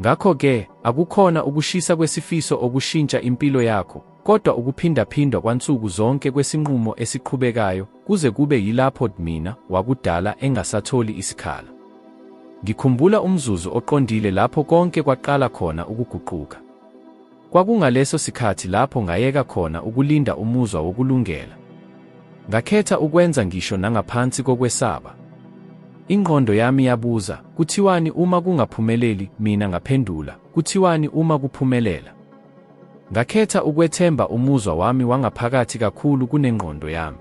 Ngakho-ke, akukhona ukushisa kwesifiso okushintsha impilo yakho, kodwa ukuphindaphindwa kwansuku zonke kwesinqumo esiqhubekayo kuze kube yilapho mina wakudala engasatholi isikhala. Ngikhumbula umzuzu oqondile lapho konke kwaqala khona ukuguquka. Kwakungaleso sikhathi lapho ngayeka khona ukulinda umuzwa wokulungela. Ngakhetha ukwenza ngisho nangaphansi kokwesaba. Ingqondo yami yabuza, Kuthiwani uma kungaphumeleli? Mina ngaphendula, Kuthiwani uma kuphumelela? Ngakhetha ukwethemba umuzwa wami wangaphakathi kakhulu kunengqondo yami.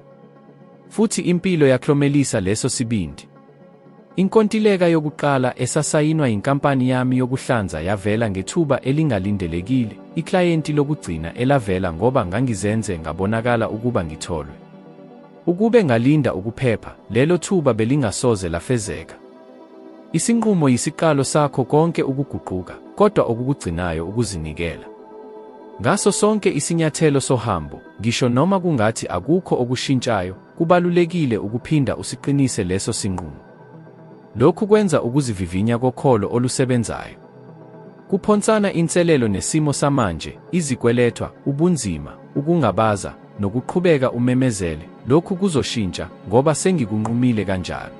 Futhi impilo yaklomelisa leso sibindi. Inkontileka yokuqala esasayinwa yinkampani yami yokuhlanza yavela ngethuba elingalindelekile, iklayenti lokugcina elavela ngoba ngangizenze ngabonakala ukuba ngitholwe. Ukube ngalinda ukuphepha, lelo thuba belingasoze lafezeka. Isinqumo yisiqalo sakho konke ukuguquka, kodwa okukugcinayo ukuzinikela. Ngaso sonke isinyathelo sohambo, ngisho noma kungathi akukho okushintshayo, kubalulekile ukuphinda usiqinise leso sinqumo. Lokhu kwenza ukuzivivinya kokholo olusebenzayo. Kuphonsana inselelo nesimo samanje, izikweletwa, ubunzima, ukungabaza, nokuqhubeka umemezele, lokhu kuzoshintsha, ngoba sengikunqumile kanjalo.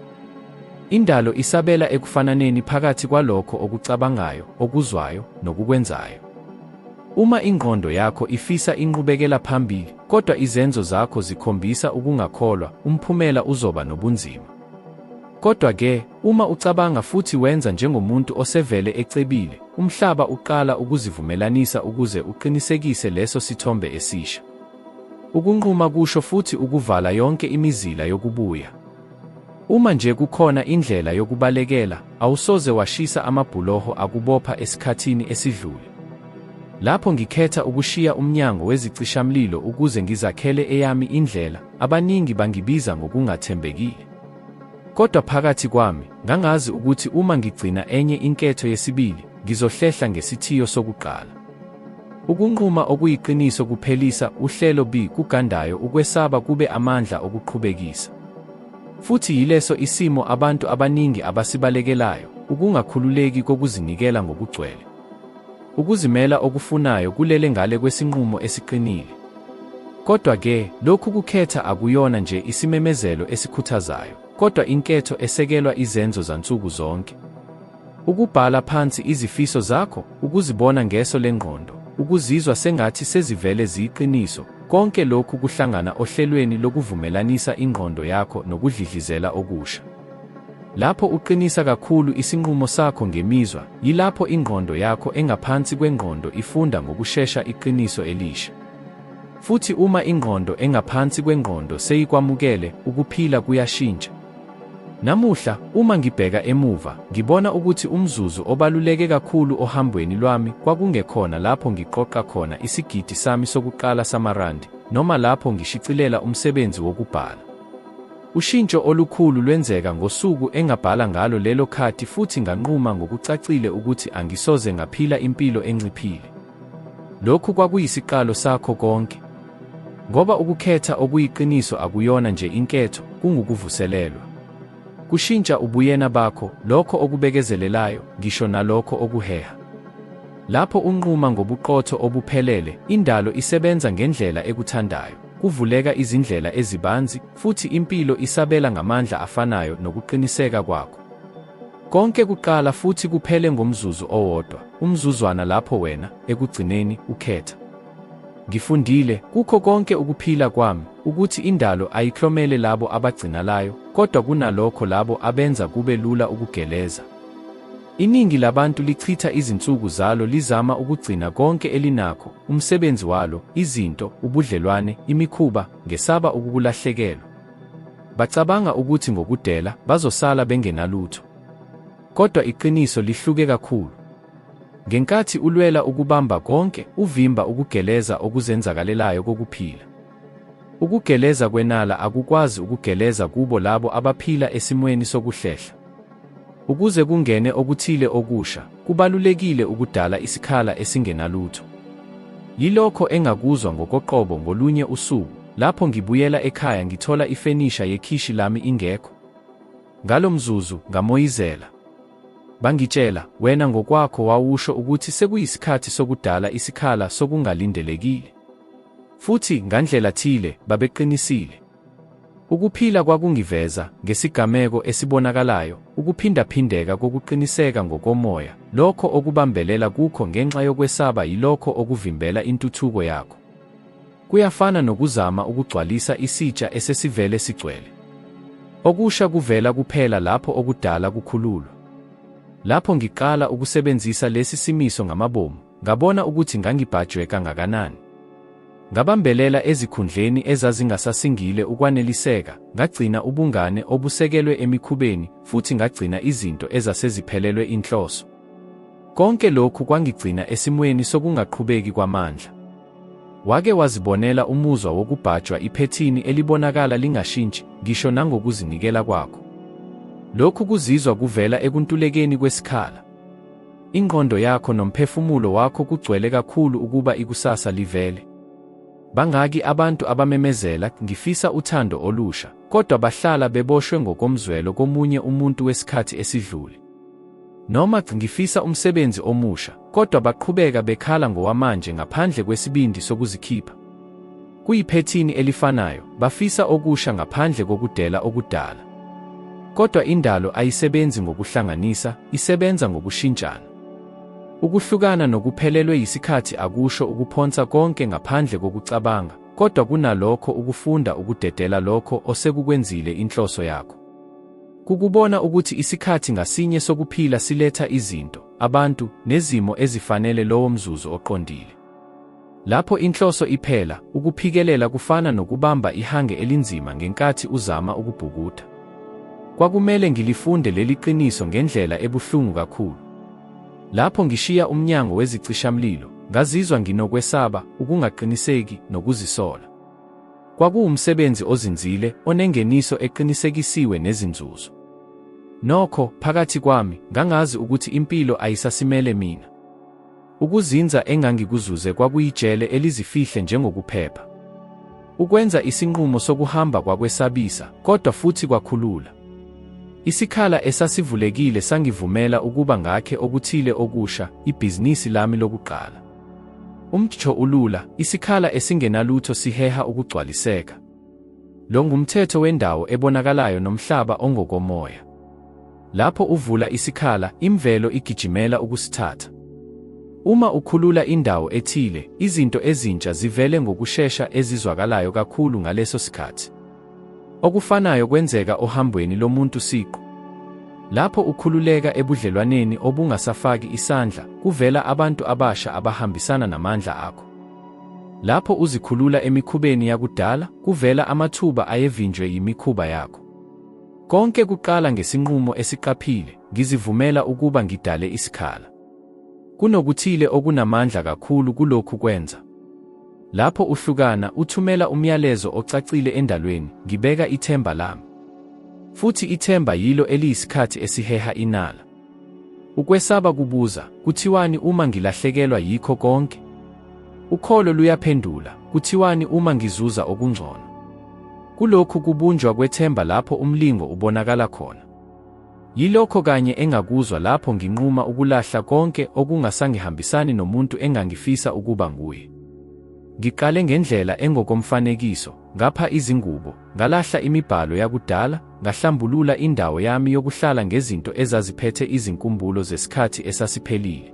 Indalo isabela ekufananeni phakathi kwalokho okucabangayo, okuzwayo, nokukwenzayo. Uma ingqondo yakho ifisa inqubekela phambili, kodwa izenzo zakho zikhombisa ukungakholwa, umphumela uzoba nobunzima. Kodwa-ke, uma ucabanga futhi wenza njengomuntu osevele ecebile, umhlaba uqala ukuzivumelanisa ukuze uqinisekise leso sithombe esisha. Ukunquma kusho futhi ukuvala yonke imizila yokubuya. Uma nje kukhona indlela yokubalekela, awusoze washisa amabhuloho akubopha esikhathini esidlule. Lapho ngikhetha ukushiya umnyango wezicishamlilo ukuze ngizakhele eyami indlela, abaningi bangibiza ngokungathembekile. Kodwa phakathi kwami, ngangazi ukuthi uma ngigcina enye inketho yesibili, ngizohlehla ngesithiyo sokuqala. Ukunquma okuyiqiniso kuphelisa uhlelo B kugandayo ukwesaba kube amandla okuqhubekisa. Futhi yileso isimo abantu abaningi abasibalekelayo, ukungakhululeki kokuzinikela ngokugcwele. Ukuzimela okufunayo kulele ngale kwesinqumo esiqinile. Kodwa-ke, lokhu kukhetha akuyona nje isimemezelo esikhuthazayo, kodwa inketho esekelwa izenzo zansuku zonke. Ukubhala phansi izifiso zakho, ukuzibona ngeso lengqondo, ukuzizwa sengathi sezivele ziyiqiniso, konke lokhu kuhlangana ohlelweni lokuvumelanisa ingqondo yakho nokudlidlizela okusha. Lapho uqinisa kakhulu isinqumo sakho ngemizwa, yilapho ingqondo yakho engaphansi kwengqondo ifunda ngokushesha iqiniso elisha. Futhi uma ingqondo engaphansi kwengqondo seyikwamukele, ukuphila kuyashintsha. Namuhla, uma ngibheka emuva, ngibona ukuthi umzuzu obaluleke kakhulu ohambweni lwami kwakungekhona lapho ngiqoqa khona isigidi sami sokuqala samarandi, noma lapho ngishicilela umsebenzi wokubhala. Ushintsho olukhulu lwenzeka ngosuku engabhala ngalo lelo khadi futhi nganquma ngokucacile ukuthi angisoze ngaphila impilo enciphile. Lokhu kwakuyisiqalo sakho konke. Ngoba ukukhetha okuyiqiniso akuyona nje inketho, kungukuvuselelwa. Kushintsha ubuyena bakho, lokho okubekezelelayo, ngisho nalokho okuheha. Lapho unquma ngobuqotho obuphelele, indalo isebenza ngendlela ekuthandayo, kuvuleka izindlela ezibanzi, futhi impilo isabela ngamandla afanayo nokuqiniseka kwakho. Konke kuqala futhi kuphele ngomzuzu owodwa, umzuzwana lapho wena, ekugcineni, ukhetha. Ngifundile, kukho konke ukuphila kwami, ukuthi indalo ayiklomele labo abagcinalayo, kodwa kunalokho labo abenza kube lula ukugeleza. Iningi labantu lichitha izinsuku zalo lizama ukugcina konke elinakho, umsebenzi walo, izinto, ubudlelwane, imikhuba, ngesaba ukukulahlekelwa. Bacabanga ukuthi ngokudela, bazosala bengenalutho. Kodwa iqiniso lihluke kakhulu. Ngenkathi ulwela ukubamba konke, uvimba ukugeleza okuzenzakalelayo kokuphila. Ukugeleza kwenala akukwazi ukugeleza kubo labo abaphila esimweni sokuhlehla. Ukuze kungene okuthile okusha, kubalulekile ukudala isikhala esingenalutho. Yilokho engakuzwa ngokoqobo ngolunye usuku, lapho ngibuyela ekhaya ngithola ifenisha yekhishi lami ingekho. Ngalo mzuzu, ngamoyizela. Bangitshela, wena ngokwakho wawusho ukuthi sekuyisikhathi sokudala isikhala sokungalindelekile. Futhi, ngandlela thile, babeqinisile. Ukuphila kwakungiveza, ngesigameko esibonakalayo, ukuphindaphindeka kokuqiniseka ngokomoya, lokho okubambelela kukho ngenxa yokwesaba yilokho okuvimbela intuthuko yakho. Kuyafana nokuzama ukugcwalisa isitsha esesivele sigcwele. Okusha kuvela kuphela lapho okudala kukhululwa. Lapho ngiqala ukusebenzisa lesi simiso ngamabomu, ngabona ukuthi ngangibhajwe kangakanani. Ngabambelela ezikhundleni ezazingasasingile ukwaneliseka, ngagcina ubungane obusekelwe emikhubeni, futhi ngagcina izinto ezaseziphelelwe inhloso. Konke lokhu kwangigcina esimweni sokungaqhubeki kwamandla. Wake wazibonela umuzwa wokubhajwa iphethini elibonakala lingashintshi, ngisho nangokuzinikela kwakho? Lokhu kuzizwa kuvela ekuntulekeni kwesikhala. Ingqondo yakho nomphefumulo wakho kugcwele kakhulu ukuba ikusasa livele. Bangaki abantu abamemezela, Ngifisa uthando olusha, kodwa bahlala beboshwe ngokomzwelo komunye umuntu wesikhathi esidlule. Noma, Ngifisa umsebenzi omusha, kodwa baqhubeka bekhala ngowamanje ngaphandle kwesibindi sokuzikhipha. Kuyiphethini elifanayo, bafisa okusha ngaphandle kokudela okudala. Kodwa indalo ayisebenzi ngokuhlanganisa, isebenza ngokushintshana. Ukuhlukana nokuphelelwe yisikhathi akusho ukuphonsa konke ngaphandle kokucabanga, kodwa kunalokho ukufunda ukudedela lokho osekukwenzile inhloso yakho. Kukubona ukuthi isikhathi ngasinye sokuphila siletha izinto, abantu, nezimo ezifanele lowo mzuzu oqondile. Lapho inhloso iphela, ukuphikelela kufana nokubamba ihange elinzima ngenkathi uzama ukubhukuda. Kwakumele ngilifunde leli qiniso ngendlela ebuhlungu kakhulu. Lapho ngishiya umnyango wezicishamlilo, ngazizwa nginokwesaba, ukungaqiniseki, nokuzisola. Kwakuwumsebenzi ozinzile, onengeniso eqinisekisiwe nezinzuzo. Nokho, phakathi kwami, ngangazi ukuthi impilo ayisasimele mina. Ukuzinza engangikuzuze kwakuyijele elizifihle njengokuphepha. Ukwenza isinqumo sokuhamba kwakwesabisa, kodwa futhi kwakhulula. Isikhala esasivulekile sangivumela ukuba ngakhe okuthile okusha, ibhizinisi lami lokuqala. Umtsho ulula, isikhala esingenalutho siheha ukugcwaliseka. Lo ngumthetho wendawo ebonakalayo nomhlaba ongokomoya. Lapho uvula isikhala, imvelo igijimela ukusithatha. Uma ukhulula indawo ethile, izinto ezintsha zivele ngokushesha ezizwakalayo kakhulu ngaleso sikhathi. Okufanayo kwenzeka ohambweni lomuntu siqu. Lapho ukhululeka ebudlelwaneni obungasafaki isandla, kuvela abantu abasha abahambisana namandla akho. Lapho uzikhulula emikhubeni yakudala, kuvela amathuba ayevinjwe yimikhuba yakho. Konke kuqala ngesinqumo esiqaphile, ngizivumela ukuba ngidale isikhala. Kunokuthile okunamandla kakhulu kulokhu kwenza. Lapho uhlukana, uthumela umyalezo ocacile endalweni, ngibeka ithemba lami. Futhi ithemba yilo eliyisikhathi esiheha inala. Ukwesaba kubuza, kuthiwani uma ngilahlekelwa yikho konke? Ukholo luyaphendula, kuthiwani uma ngizuza okungcono? Kulokhu kubunjwa kwethemba lapho umlingo ubonakala khona. Yilokho kanye engakuzwa lapho nginquma ukulahla konke okungasangihambisani nomuntu engangifisa ukuba nguye. Ngiqale ngendlela engokomfanekiso, ngapha izingubo, ngalahla imibhalo yakudala, ngahlambulula indawo yami yokuhlala ngezinto ezaziphethe izinkumbulo zesikhathi esasiphelile.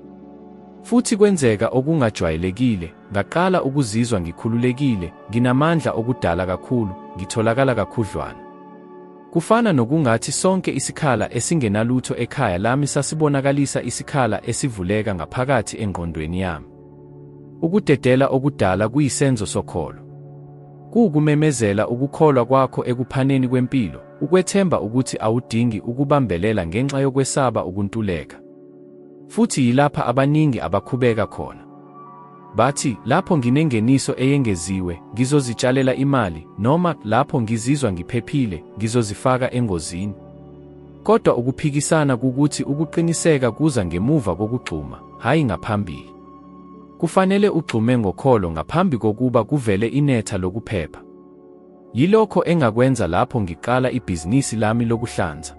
Futhi kwenzeka okungajwayelekile, ngaqala ukuzizwa ngikhululekile, nginamandla okudala kakhulu, ngitholakala kakhudlwana. Kufana nokungathi sonke isikhala esingenalutho ekhaya lami sasibonakalisa isikhala esivuleka ngaphakathi engqondweni yami. Ukudedela okudala kuyisenzo sokholo. Kuwukumemezela ukukholwa kwakho ekuphaneni kwempilo, ukwethemba ukuthi awudingi ukubambelela ngenxa yokwesaba ukuntuleka. Futhi yilapha abaningi abakhubeka khona. Bathi, lapho nginengeniso eyengeziwe, ngizozitshalela imali, noma, lapho ngizizwa ngiphephile, ngizozifaka engozini. Kodwa ukuphikisana kukuthi ukuqiniseka kuza ngemuva kokugxuma, hhayi ngaphambili. Kufanele ugxume ngokholo ngaphambi kokuba kuvele inetha lokuphepha. Yilokho engakwenza lapho ngiqala ibhizinisi lami lokuhlanza.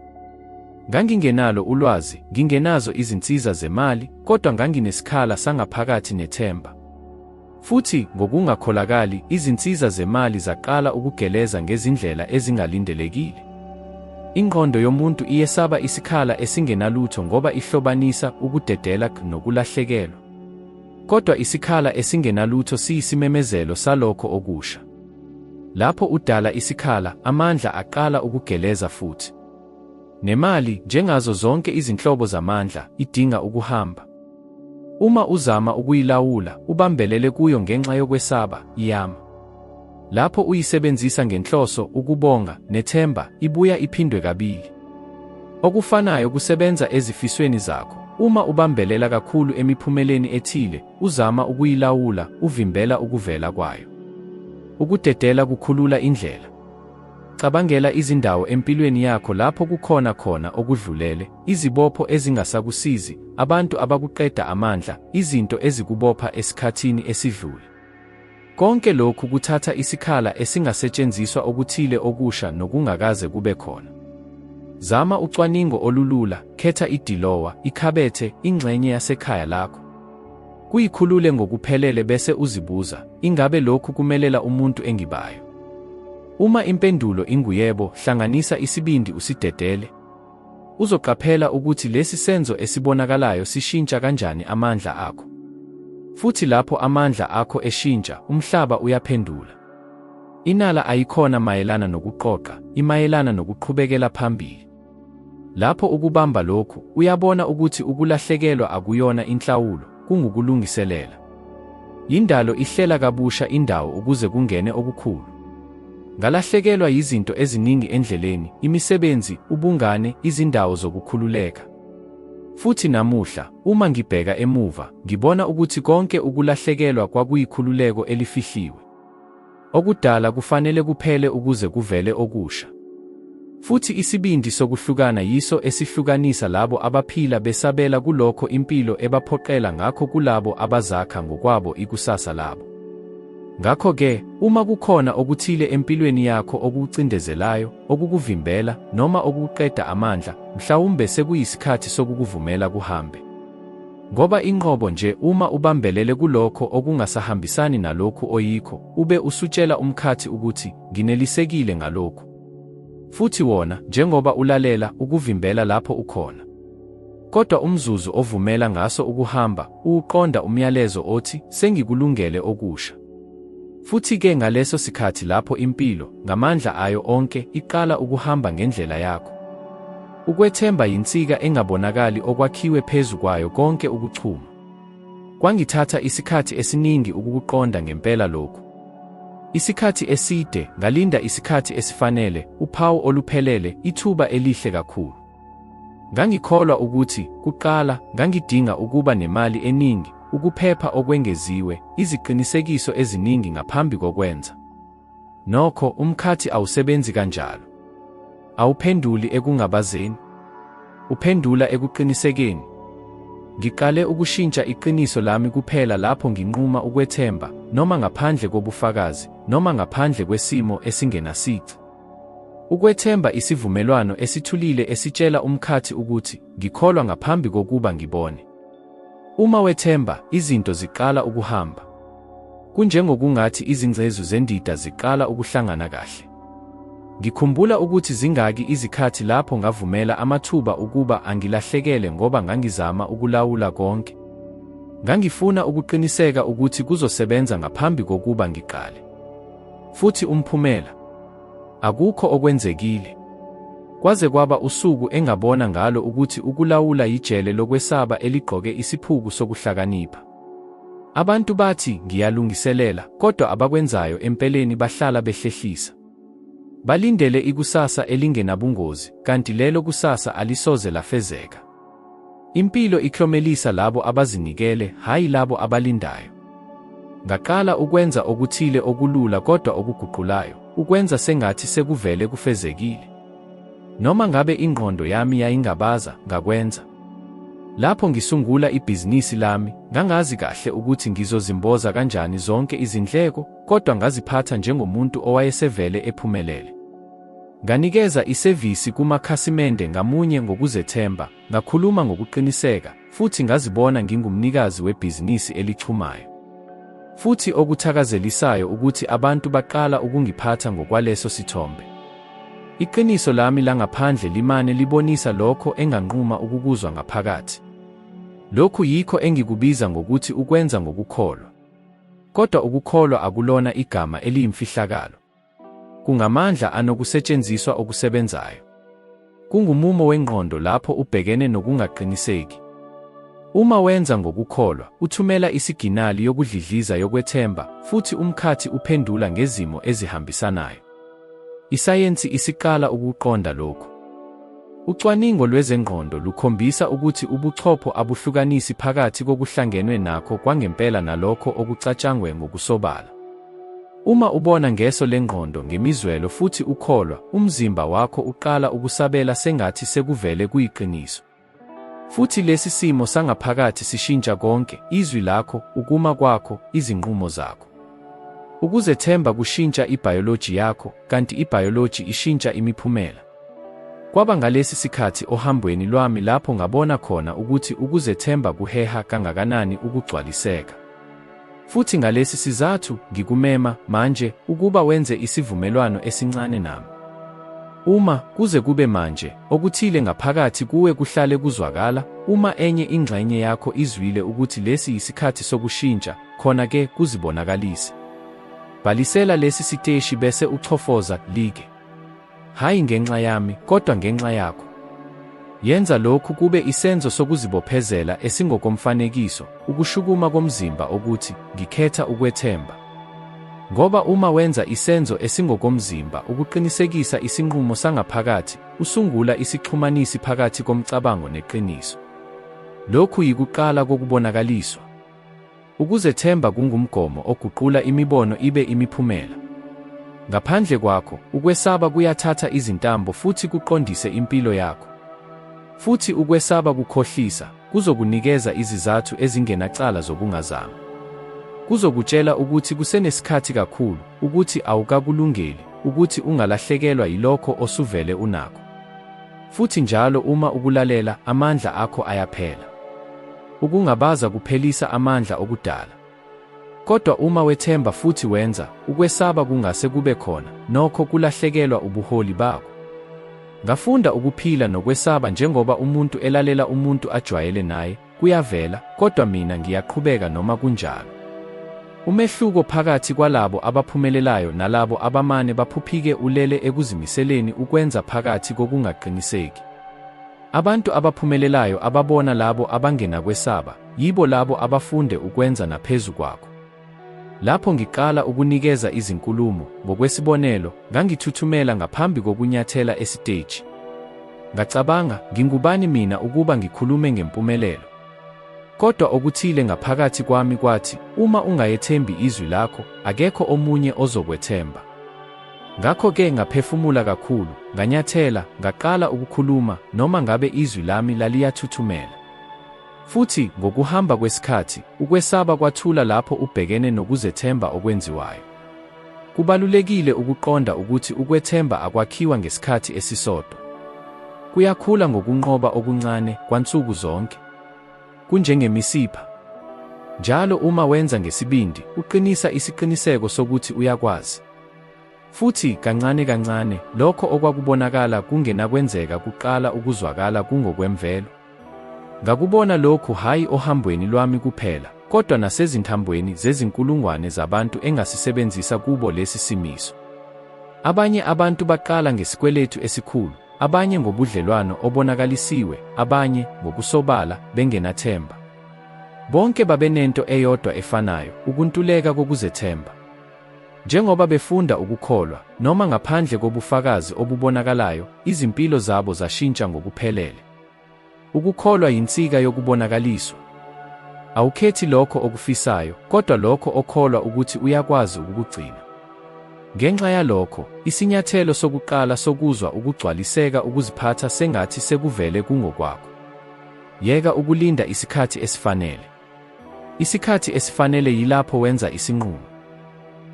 Ngangingenalo ulwazi, ngingenazo izinsiza zemali, kodwa nganginesikhala sangaphakathi nethemba. Futhi, ngokungakholakali, izinsiza zemali zaqala ukugeleza ngezindlela ezingalindelekile. Ingqondo yomuntu iyesaba isikhala esingenalutho ngoba ihlobanisa ukudedela nokulahlekelwa. Kodwa isikhala esingenalutho siyisimemezelo salokho okusha. Lapho udala isikhala, amandla aqala ukugeleza futhi. Nemali, njengazo zonke izinhlobo zamandla, idinga ukuhamba. Uma uzama ukuyilawula, ubambelele kuyo ngenxa yokwesaba, iyama. Lapho uyisebenzisa ngenhloso, ukubonga, nethemba, ibuya iphindwe kabili. Okufanayo kusebenza ezifisweni zakho. Uma ubambelela kakhulu emiphumeleni ethile, uzama ukuyilawula, uvimbela ukuvela kwayo. Ukudedela kukhulula indlela. Cabangela izindawo empilweni yakho lapho kukhona khona okudlulele, izibopho ezingasakusizi, abantu abakuqeda amandla, izinto ezikubopha esikhathini esidlule. Konke lokhu kuthatha isikhala esingasetshenziswa okuthile okusha nokungakaze kube khona. Zama ucwaningo olulula, khetha idilowa, ikhabethe, ingxenye yasekhaya lakho. Kuyikhulule ngokuphelele bese uzibuza, ingabe lokhu kumelela umuntu engibayo? Uma impendulo inguyebo, hlanganisa isibindi usidedele. Uzoqaphela ukuthi lesi senzo esibonakalayo sishintsha kanjani amandla akho. Futhi lapho amandla akho eshintsha, umhlaba uyaphendula. Inala ayikhona mayelana nokuqoqa, imayelana nokuqhubekela phambili. Lapho ukubamba lokhu, uyabona ukuthi ukulahlekelwa akuyona inhlawulo, kungukulungiselela. Yindalo ihlela kabusha indawo ukuze kungene okukhulu. Ngalahlekelwa yizinto eziningi endleleni, imisebenzi, ubungane, izindawo zokukhululeka. Futhi namuhla, uma ngibheka emuva, ngibona ukuthi konke ukulahlekelwa kwakuyikhululeko elifihliwe. Okudala kufanele kuphele ukuze kuvele okusha. Futhi isibindi sokuhlukana yiso esihlukanisa labo abaphila besabela kulokho impilo ebaphoqela ngakho kulabo abazakha ngokwabo ikusasa labo. Ngakho-ke, uma kukhona okuthile empilweni yakho okukucindezelayo, okukuvimbela, noma okukuqeda amandla, mhlawumbe sekuyisikhathi sokukuvumela kuhambe. Ngoba inqobo nje uma ubambelele kulokho okungasahambisani nalokhu oyikho, ube usutshela umkhathi ukuthi, Nginelisekile ngalokhu. Futhi wona, njengoba ulalela, ukuvimbela lapho ukhona. Kodwa umzuzu ovumela ngaso ukuhamba, uwuqonda umyalezo othi, Sengikulungele okusha. Futhi-ke ngaleso sikhathi lapho impilo, ngamandla ayo onke, iqala ukuhamba ngendlela yakho. Ukwethemba yinsika engabonakali okwakhiwe phezu kwayo konke ukuchuma. Kwangithatha isikhathi esiningi ukukuqonda ngempela lokhu. Isikhathi eside, ngalinda isikhathi esifanele, uphawu oluphelele, ithuba elihle kakhulu. Ngangikholwa ukuthi, kuqala, ngangidinga ukuba nemali eningi, ukuphepha okwengeziwe, iziqinisekiso eziningi ngaphambi kokwenza. Nokho, umkhathi awusebenzi kanjalo. Awuphenduli ekungabazeni. Uphendula ekuqinisekeni. Ngiqale ukushintsha iqiniso lami kuphela lapho nginquma ukwethemba, noma ngaphandle kobufakazi, noma ngaphandle kwesimo esingenasici. Ukwethemba isivumelwano esithulile esitshela umkhathi ukuthi, Ngikholwa ngaphambi kokuba ngibone. Uma wethemba, izinto ziqala ukuhamba. Kunjengokungathi izingcezu zendida ziqala ukuhlangana kahle. Ngikhumbula ukuthi zingaki izikhathi lapho ngavumela amathuba ukuba angilahlekele ngoba ngangizama ukulawula konke. Ngangifuna ukuqiniseka ukuthi kuzosebenza ngaphambi kokuba ngiqale. Futhi umphumela? Akukho okwenzekile. Kwaze kwaba usuku engabona ngalo ukuthi ukulawula yijele lokwesaba eligqoke isiphuku sokuhlakanipha. Abantu bathi ngiyalungiselela, kodwa abakwenzayo empeleni bahlala behlehlisa. Balindele ikusasa elingenabungozi, kanti lelo kusasa alisoze lafezeka. Impilo iklomelisa labo abazinikele, hhayi labo abalindayo. Ngaqala ukwenza okuthile okulula kodwa okuguqulayo, ukwenza sengathi sekuvele kufezekile. Noma ngabe ingqondo yami yayingabaza, ngakwenza. Lapho ngisungula ibhizinisi lami, ngangazi kahle ukuthi ngizozimboza kanjani zonke izindleko, kodwa ngaziphatha njengomuntu owayesevele ephumelele. Nganikeza isevisi kumakhasimende ngamunye ngokuzethemba, ngakhuluma ngokuqiniseka, futhi ngazibona ngingumnikazi webhizinisi elichumayo. Futhi okuthakazelisayo ukuthi abantu baqala ukungiphatha ngokwaleso sithombe. Iqiniso lami langaphandle limane libonisa lokho enganquma ukukuzwa ngaphakathi. Lokhu yikho engikubiza ngokuthi ukwenza ngokukholwa. Kodwa ukukholwa akulona igama eliyimfihlakalo. Kungamandla anokusetshenziswa okusebenzayo. Kungumumo wengqondo lapho ubhekene nokungaqiniseki. Uma wenza ngokukholwa, uthumela isiginali yokudlidliza yokwethemba, futhi umkhathi uphendula ngezimo ezihambisanayo. Isayensi isiqala ukuqonda lokhu. Ucwaningo lwezengqondo lukhombisa ukuthi ubuchopho abuhlukanisi phakathi kokuhlangenwe nakho kwangempela nalokho okucatshangwe ngokusobala. Uma ubona ngeso lengqondo, ngemizwelo futhi ukholwa, umzimba wakho uqala ukusabela sengathi sekuvele kuyiqiniso. Futhi lesi simo sangaphakathi sishintsha konke, izwi lakho, ukuma kwakho, izinqumo zakho. Ukuzethemba kushintsha ibhayoloji yakho, kanti ibhayoloji ishintsha imiphumela. Kwaba ngalesi sikhathi ohambweni lwami lapho ngabona khona ukuthi ukuzethemba kuheha kangakanani ukugcwaliseka. Futhi ngalesi sizathu, ngikumema, manje, ukuba wenze isivumelwano esincane nami. Uma, kuze kube manje, okuthile ngaphakathi kuwe kuhlale kuzwakala, uma enye ingxenye yakho izwile ukuthi lesi yisikhathi sokushintsha, khona ke kuzibonakalise. Bhalisela lesi siteshi bese uchofoza like. Hhayi ngenxa yami, kodwa ngenxa yakho. Yenza lokhu kube isenzo sokuzibophezela esingokomfanekiso, ukushukuma komzimba okuthi, Ngikhetha ukwethemba. Ngoba uma wenza isenzo esingokomzimba ukuqinisekisa isinqumo sangaphakathi, usungula isixhumanisi phakathi komcabango neqiniso. Lokhu yikuqala kokubonakaliswa. Ukuzethemba kungumgomo oguqula imibono ibe imiphumela. Ngaphandle kwakho, ukwesaba kuyathatha izintambo futhi kuqondise impilo yakho. Futhi ukwesaba kukhohlisa, kuzokunikeza izizathu ezingenacala zokungazami. Kuzokutshela ukuthi kusenesikhathi kakhulu, ukuthi awukakulungeli, ukuthi ungalahlekelwa yilokho osuvele unakho. Futhi njalo uma ukulalela, amandla akho ayaphela. Ukungabaza kuphelisa amandla okudala. Kodwa uma wethemba futhi wenza, ukwesaba kungase kube khona, nokho kulahlekelwa ubuholi bako. Ngafunda ukuphila nokwesaba njengoba umuntu elalela umuntu ajwayele naye, kuyavela, kodwa mina ngiyaqhubeka noma kunjalo. Umehluko phakathi kwalabo abaphumelelayo nalabo abamane baphuphike ulele ekuzimiseleni ukwenza phakathi kokungaqiniseki. Abantu abaphumelelayo ababona labo abangenakwesaba, yibo labo abafunde ukwenza naphezu kwakho. Lapho ngiqala ukunikeza izinkulumo, ngokwesibonelo, ngangithuthumela ngaphambi kokunyathela esiteji. Ngacabanga, ngingubani mina ukuba ngikhulume ngempumelelo? Kodwa okuthile ngaphakathi kwami kwathi, uma ungayethembi izwi lakho, akekho omunye ozokwethemba. Ngakho-ke ngaphefumula kakhulu, nganyathela, ngaqala ukukhuluma, noma ngabe izwi lami laliyathuthumela. Futhi, ngokuhamba kwesikhathi, ukwesaba kwathula lapho ubhekene nokuzethemba okwenziwayo. Kubalulekile ukuqonda ukuthi ukwethemba akwakhiwa ngesikhathi esisodwa. Kuyakhula ngokunqoba okuncane, kwansuku zonke. Kunjengemisipha. Njalo uma wenza ngesibindi, uqinisa isiqiniseko sokuthi uyakwazi. Futhi, kancane kancane, lokho okwakubonakala kungenakwenzeka kuqala ukuzwakala kungokwemvelo. Ngakubona lokhu hhayi ohambweni lwami kuphela, kodwa nasezintambweni zezinkulungwane zabantu engasisebenzisa kubo lesi simiso. Abanye abantu baqala ngesikweletu esikhulu, abanye ngobudlelwano obonakalisiwe, abanye, ngokusobala, bengenathemba. Bonke babenento eyodwa efanayo, ukuntuleka kokuzethemba. Njengoba befunda ukukholwa, noma ngaphandle kobufakazi obubonakalayo, izimpilo zabo zashintsha ngokuphelele. Ukukholwa yinsika yokubonakaliswa. Awukhethi lokho okufisayo, kodwa lokho okholwa ukuthi uyakwazi ukukugcina. Ngenxa yalokho, isinyathelo sokuqala sokuzwa ukugcwaliseka ukuziphatha sengathi sekuvele kungokwakho. Yeka ukulinda isikhathi esifanele. Isikhathi esifanele yilapho wenza isinqumo.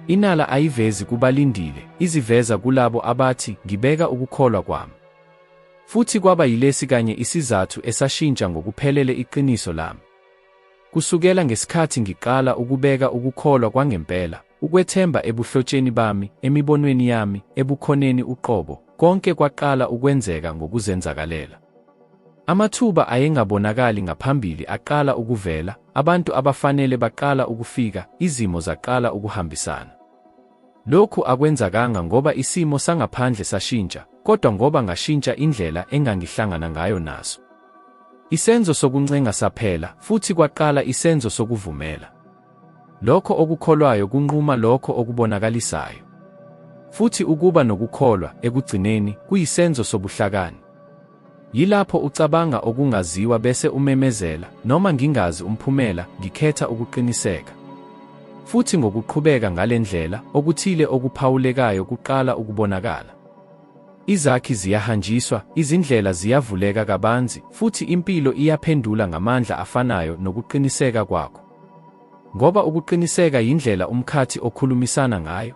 Inala ayivezi kubalindile, iziveza kulabo abathi, Ngibeka ukukholwa kwami. Futhi kwaba yilesi kanye isizathu esashintsha ngokuphelele iqiniso lami. Kusukela ngesikhathi ngiqala ukubeka ukukholwa kwangempela, ukwethemba ebuhlotsheni bami, emibonweni yami, ebukhoneni uqobo, konke kwaqala ukwenzeka ngokuzenzakalela. Amathuba ayengabonakali ngaphambili aqala ukuvela, abantu abafanele baqala ukufika, izimo zaqala ukuhambisana. Lokhu akwenzakanga ngoba isimo sangaphandle sashintsha, kodwa ngoba ngashintsha indlela engangihlangana ngayo naso. Isenzo sokuncenga saphela, futhi kwaqala isenzo sokuvumela. Lokho okukholwayo kunquma lokho okubonakalisayo. Futhi ukuba nokukholwa, ekugcineni, kuyisenzo sobuhlakani. Yilapho ucabanga okungaziwa bese umemezela, noma ngingazi umphumela, ngikhetha ukuqiniseka. Futhi ngokuqhubeka ngale ndlela, okuthile okuphawulekayo kuqala ukubonakala. Izakhi ziyahanjiswa, izindlela ziyavuleka kabanzi, futhi impilo iyaphendula ngamandla afanayo nokuqiniseka kwakho. Ngoba ukuqiniseka yindlela umkhathi okhulumisana ngayo.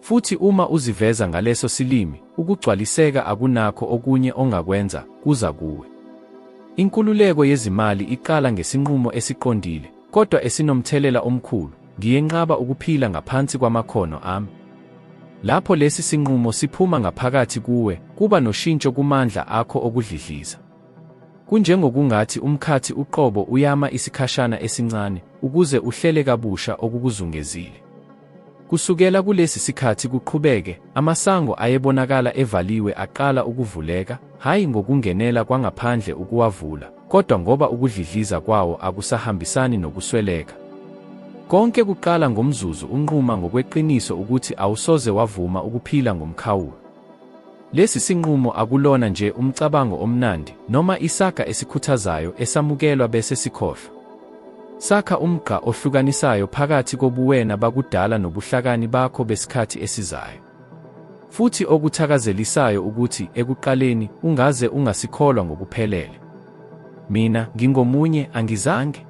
Futhi uma uziveza ngaleso silimi, ukugcwaliseka akunakho okunye ongakwenza, kuza kuwe. Inkululeko yezimali iqala ngesinqumo esiqondile, kodwa esinomthelela omkhulu, ngiyenqaba ukuphila ngaphansi kwamakhono ami. Lapho lesi sinqumo siphuma ngaphakathi kuwe, kuba noshintsho kumandla akho okudlidliza. Kunjengokungathi umkhathi uqobo uyama isikhashana esincane ukuze uhlele kabusha okukuzungezile. Kusukela kulesi sikhathi kuqhubeke, amasango ayebonakala evaliwe aqala ukuvuleka, hhayi ngokungenela kwangaphandle ukuwavula, kodwa ngoba ukudlidliza kwawo akusahambisani nokusweleka. Konke kuqala ngomzuzu unquma ngokweqiniso ukuthi awusoze wavuma ukuphila ngomkhawulo. Lesi sinqumo akulona nje umcabango omnandi noma isaga esikhuthazayo esamukelwa bese sikhohlwa. Sakha umgqa ohlukanisayo phakathi kobuwena bakudala nobuhlakani bakho besikhathi esizayo. Futhi okuthakazelisayo ukuthi ekuqaleni ungaze ungasikholwa ngokuphelele. Mina, ngingomunye, angizange.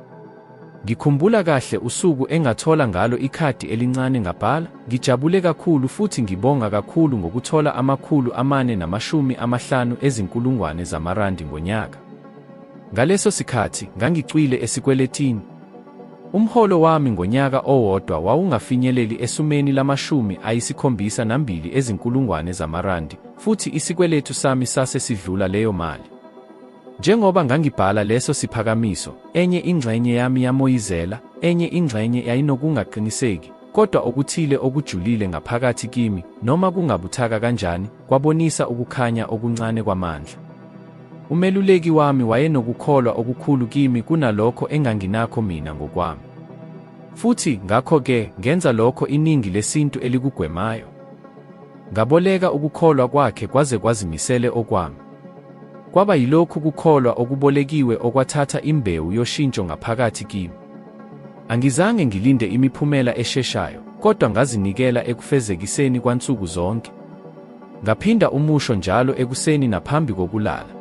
Ngikhumbula kahle usuku engathola ngalo ikhadi elincane ngabhala, Ngijabule kakhulu futhi ngibonga kakhulu ngokuthola 450 ezinkulungwane zamarandi ngonyaka. Ngaleso sikhathi ngangicwile esikweletini. Umholo wami ngonyaka owodwa wawungafinyeleli esumeni lama-72 ezinkulungwane zamarandi, futhi isikweletu sami sase sidlula leyo mali. Njengoba ngangibhala leso siphakamiso, enye ingxenye yami yamoyizela, enye ingxenye yayinokungaqiniseki, kodwa okuthile okujulile ngaphakathi kimi, noma kungabuthaka kanjani, kwabonisa ukukhanya okuncane kwamandla. Umeluleki wami wayenokukholwa okukhulu kimi kunalokho enganginakho mina ngokwami. Futhi, ngakho-ke, ngenza lokho iningi lesintu elikugwemayo. Ngaboleka ukukholwa kwakhe kwaze kwazimisele okwami. Kwaba yilokhu kukholwa okubolekiwe okwathatha imbewu yoshintsho ngaphakathi kimi. Angizange ngilinde imiphumela esheshayo, kodwa ngazinikela ekufezekiseni kwansuku zonke. Ngaphinda umusho njalo ekuseni naphambi kokulala.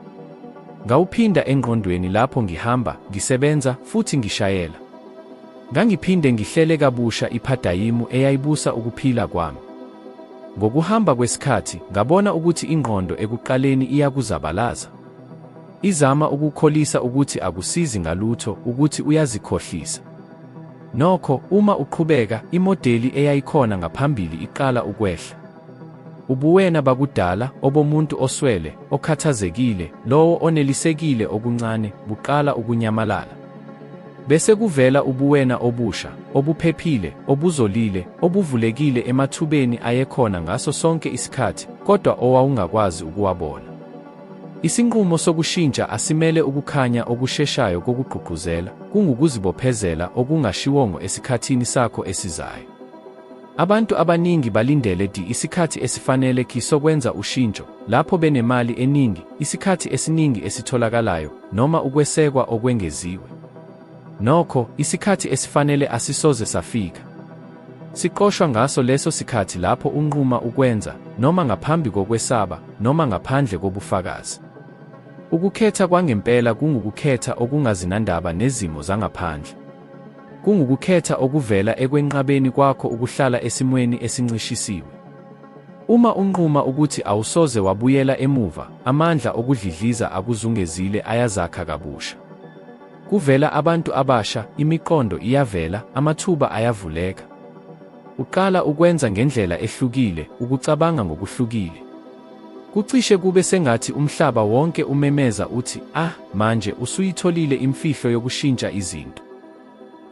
Ngawuphinda engqondweni lapho ngihamba, ngisebenza, futhi ngishayela. Ngangiphinde ngihlele kabusha iphadayimu eyayibusa ukuphila kwami. Ngokuhamba kwesikhathi, ngabona ukuthi ingqondo ekuqaleni iyakuzabalaza. Izama ukukholisa ukuthi akusizi ngalutho, ukuthi uyazikhohlisa. Nokho, uma uqhubeka, imodeli eyayikhona ngaphambili iqala ukwehla. Ubuwena bakudala, obomuntu oswele, okhathazekile, lowo onelisekile okuncane, buqala ukunyamalala. Bese kuvela ubuwena obusha, obuphephile, obuzolile, obuvulekile emathubeni ayekhona ngaso sonke isikhathi, kodwa owawungakwazi ukuwabona. Isinqumo sokushintsha asimele ukukhanya okusheshayo kokugqugquzela, kungukuzibophezela okungashiwongo esikhathini sakho esizayo. Abantu abaningi balindele di isikhathi esifanele ki sokwenza ushintsho, lapho benemali eningi, isikhathi esiningi esitholakalayo, noma ukwesekwa okwengeziwe. Nokho, isikhathi esifanele asisoze safika. Siqoshwa ngaso leso sikhathi lapho unquma ukwenza, noma ngaphambi kokwesaba, noma ngaphandle kobufakazi. Ukukhetha kwangempela kungukukhetha okungazinandaba nezimo zangaphandle. Kungukukhetha okuvela ekwenqabeni kwakho ukuhlala esimweni esincishisiwe. Uma unquma ukuthi awusoze wabuyela emuva, amandla okudlidliza akuzungezile ayazakha kabusha. Kuvela abantu abasha, imiqondo iyavela, amathuba ayavuleka. Uqala ukwenza ngendlela ehlukile, ukucabanga ngokuhlukile. Kucishe kube sengathi umhlaba wonke umemeza uthi, Ah, manje usuyitholile imfihlo yokushintsha izinto.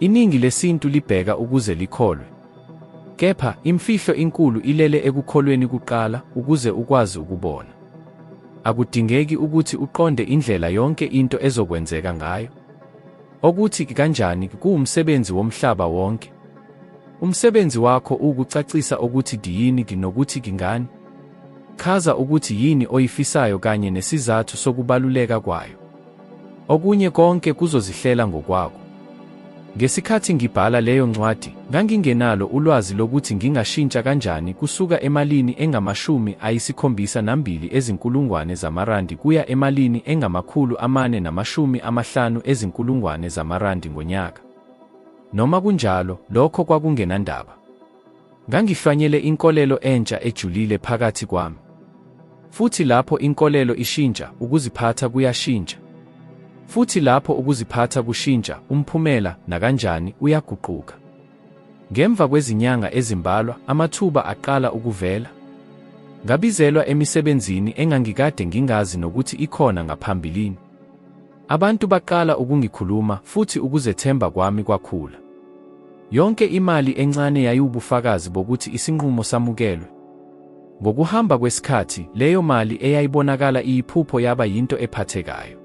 Iningi lesintu libheka ukuze likholwe. Kepha, imfihlo inkulu ilele ekukholweni kuqala, ukuze ukwazi ukubona. Akudingeki ukuthi uqonde indlela yonke into ezokwenzeka ngayo. Okuthi kanjani kuwumsebenzi womhlaba wonke. Umsebenzi wakho uwukucacisa ukuthi diyini nokuthi kingani. Chaza ukuthi yini oyifisayo kanye nesizathu sokubaluleka kwayo. Okunye konke kuzozihlela ngokwako. Ngesikhathi ngibhala leyo ncwadi, ngangingenalo ulwazi lokuthi ngingashintsha kanjani kusuka emalini engamashumi ayisikhombisa nambili ezinkulungwane zamarandi kuya emalini engama-450 ezinkulungwane zamarandi ngonyaka. Noma kunjalo, lokho kwakungenandaba. Ngangihlwanyele inkolelo entsha ejulile phakathi kwami. Futhi lapho inkolelo ishintsha, ukuziphatha kuyashintsha. Futhi lapho ukuziphatha kushintsha, umphumela, nakanjani, uyaguquka. Ngemva kwezinyanga ezimbalwa, amathuba aqala ukuvela. Ngabizelwa emisebenzini engangikade ngingazi nokuthi ikhona ngaphambilini. Abantu baqala ukungikhuluma futhi ukuzethemba kwami kwakhula. Yonke imali encane yayiwubufakazi bokuthi isinqumo samukelwe. Ngokuhamba kwesikhathi, leyo mali eyayibonakala iyiphupho yaba yinto ephathekayo.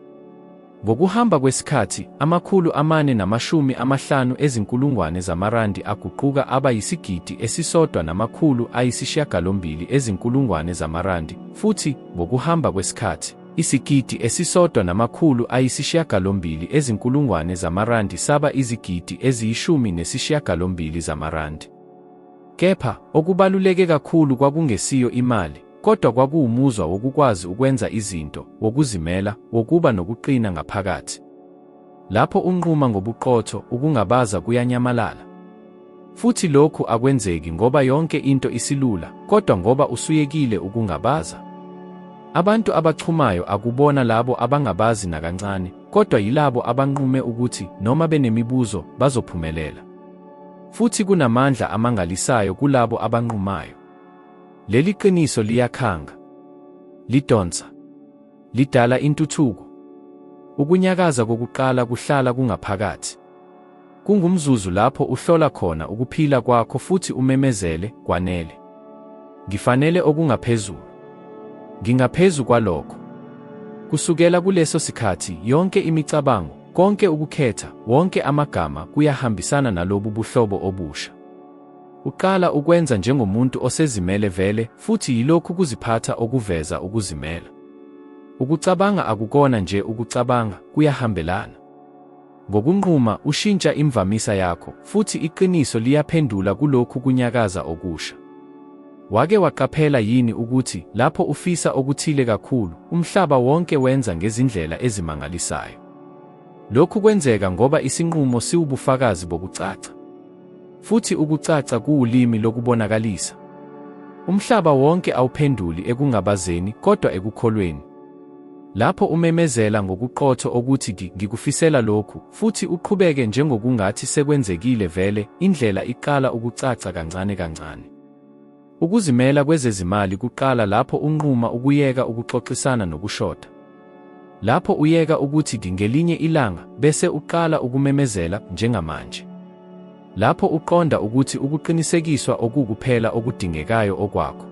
Ngokuhamba kwesikhathi, 450 ezinkulungwane zamarandi aguquka aba yisigidi esisodwa nama-800 ezinkulungwane zamarandi, futhi, ngokuhamba kwesikhathi, isigidi esisodwa nama-800 ezinkulungwane zamarandi saba izigidi eziyi-18 zamarandi. Kepha, okubaluleke kakhulu kwakungesiyo imali, kodwa kwakuwumuzwa wokukwazi ukwenza izinto, wokuzimela, wokuba nokuqina ngaphakathi. Lapho unquma ngobuqotho, ukungabaza kuyanyamalala. Futhi lokhu akwenzeki ngoba yonke into isilula, kodwa ngoba usuyekile ukungabaza. Abantu abachumayo akubona labo abangabazi nakancane, kodwa yilabo abanqume ukuthi, noma benemibuzo, bazophumelela. Futhi kunamandla amangalisayo kulabo abanqumayo. Leli qiniso liyakhanga. Lidonsa. Lidala intuthuko. Ukunyakaza kokuqala kuhlala kungaphakathi. Kungumzuzu lapho uhlola khona ukuphila kwakho futhi umemezele, Kwanele. Ngifanele okungaphezulu. Ngingaphezu kwalokho. Kusukela kuleso sikhathi, yonke imicabango, konke ukukhetha, wonke amagama kuyahambisana nalobu buhlobo obusha. Uqala ukwenza njengomuntu osezimele vele, futhi yilokhu kuziphatha okuveza ukuzimela. Ukucabanga akukona nje ukucabanga, kuyahambelana. Ngokunquma, ushintsha imvamisa yakho, futhi iqiniso liyaphendula kulokhu kunyakaza okusha. Wake waqaphela yini ukuthi, lapho ufisa okuthile kakhulu, umhlaba wonke wenza ngezindlela ezimangalisayo? Lokhu kwenzeka ngoba isinqumo siwubufakazi bokucaca. Futhi ukucaca kuwulimi lokubonakalisa. Umhlaba wonke awuphenduli ekungabazeni kodwa ekukholweni. Lapho umemezela ngokuqotho okuthi ngikufisela lokhu, futhi uqhubeke njengokungathi sekwenzekile vele, indlela iqala ukucaca kancane kancane. Ukuzimela kwezezimali kuqala lapho unquma ukuyeka ukuxoxisana nokushoda. Lapho uyeka ukuthi ngelinye ilanga bese uqala ukumemezela njengamanje. Lapho uqonda ukuthi ukuqinisekiswa okuwukuphela okudingekayo okwakho.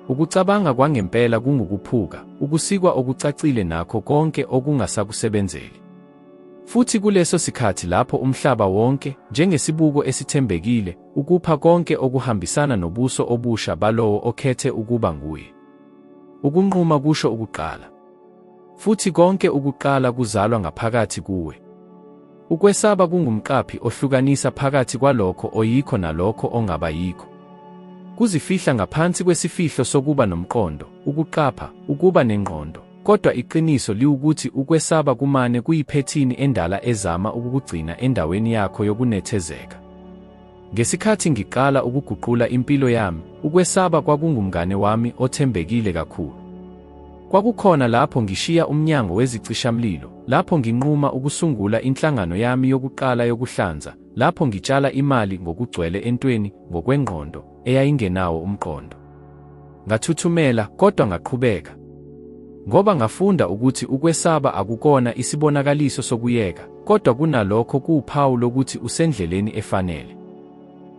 Ukucabanga kwangempela kungukuphuka, ukusikwa okucacile nakho konke okungasakusebenzeli. Futhi kuleso sikhathi lapho umhlaba wonke, njengesibuko esithembekile, ukupha konke okuhambisana nobuso obusha balowo okhethe ukuba nguye. Ukunquma kusho ukuqala. Futhi konke ukuqala kuzalwa ngaphakathi kuwe. Ukwesaba kungumqaphi ohlukanisa phakathi kwalokho oyikho nalokho ongaba yikho. Kuzifihla ngaphansi kwesifihlo sokuba nomqondo, ukuqapha, ukuba nengqondo, kodwa iqiniso liwukuthi ukwesaba kumane kuyiphethini endala ezama ukukugcina endaweni yakho yokunethezeka. Ngesikhathi ngiqala ukuguqula impilo yami, ukwesaba kwakungumngane wami othembekile kakhulu. Kwakukhona lapho ngishiya umnyango wezicishamlilo, lapho nginquma ukusungula inhlangano yami yokuqala yokuhlanza, lapho ngitshala imali ngokugcwele entweni, ngokwengqondo, eyayingenawo umqondo. Ngathuthumela, kodwa ngaqhubeka. Ngoba ngafunda ukuthi ukwesaba akukona isibonakaliso sokuyeka, kodwa kunalokho kuwuphawu lokuthi usendleleni efanele.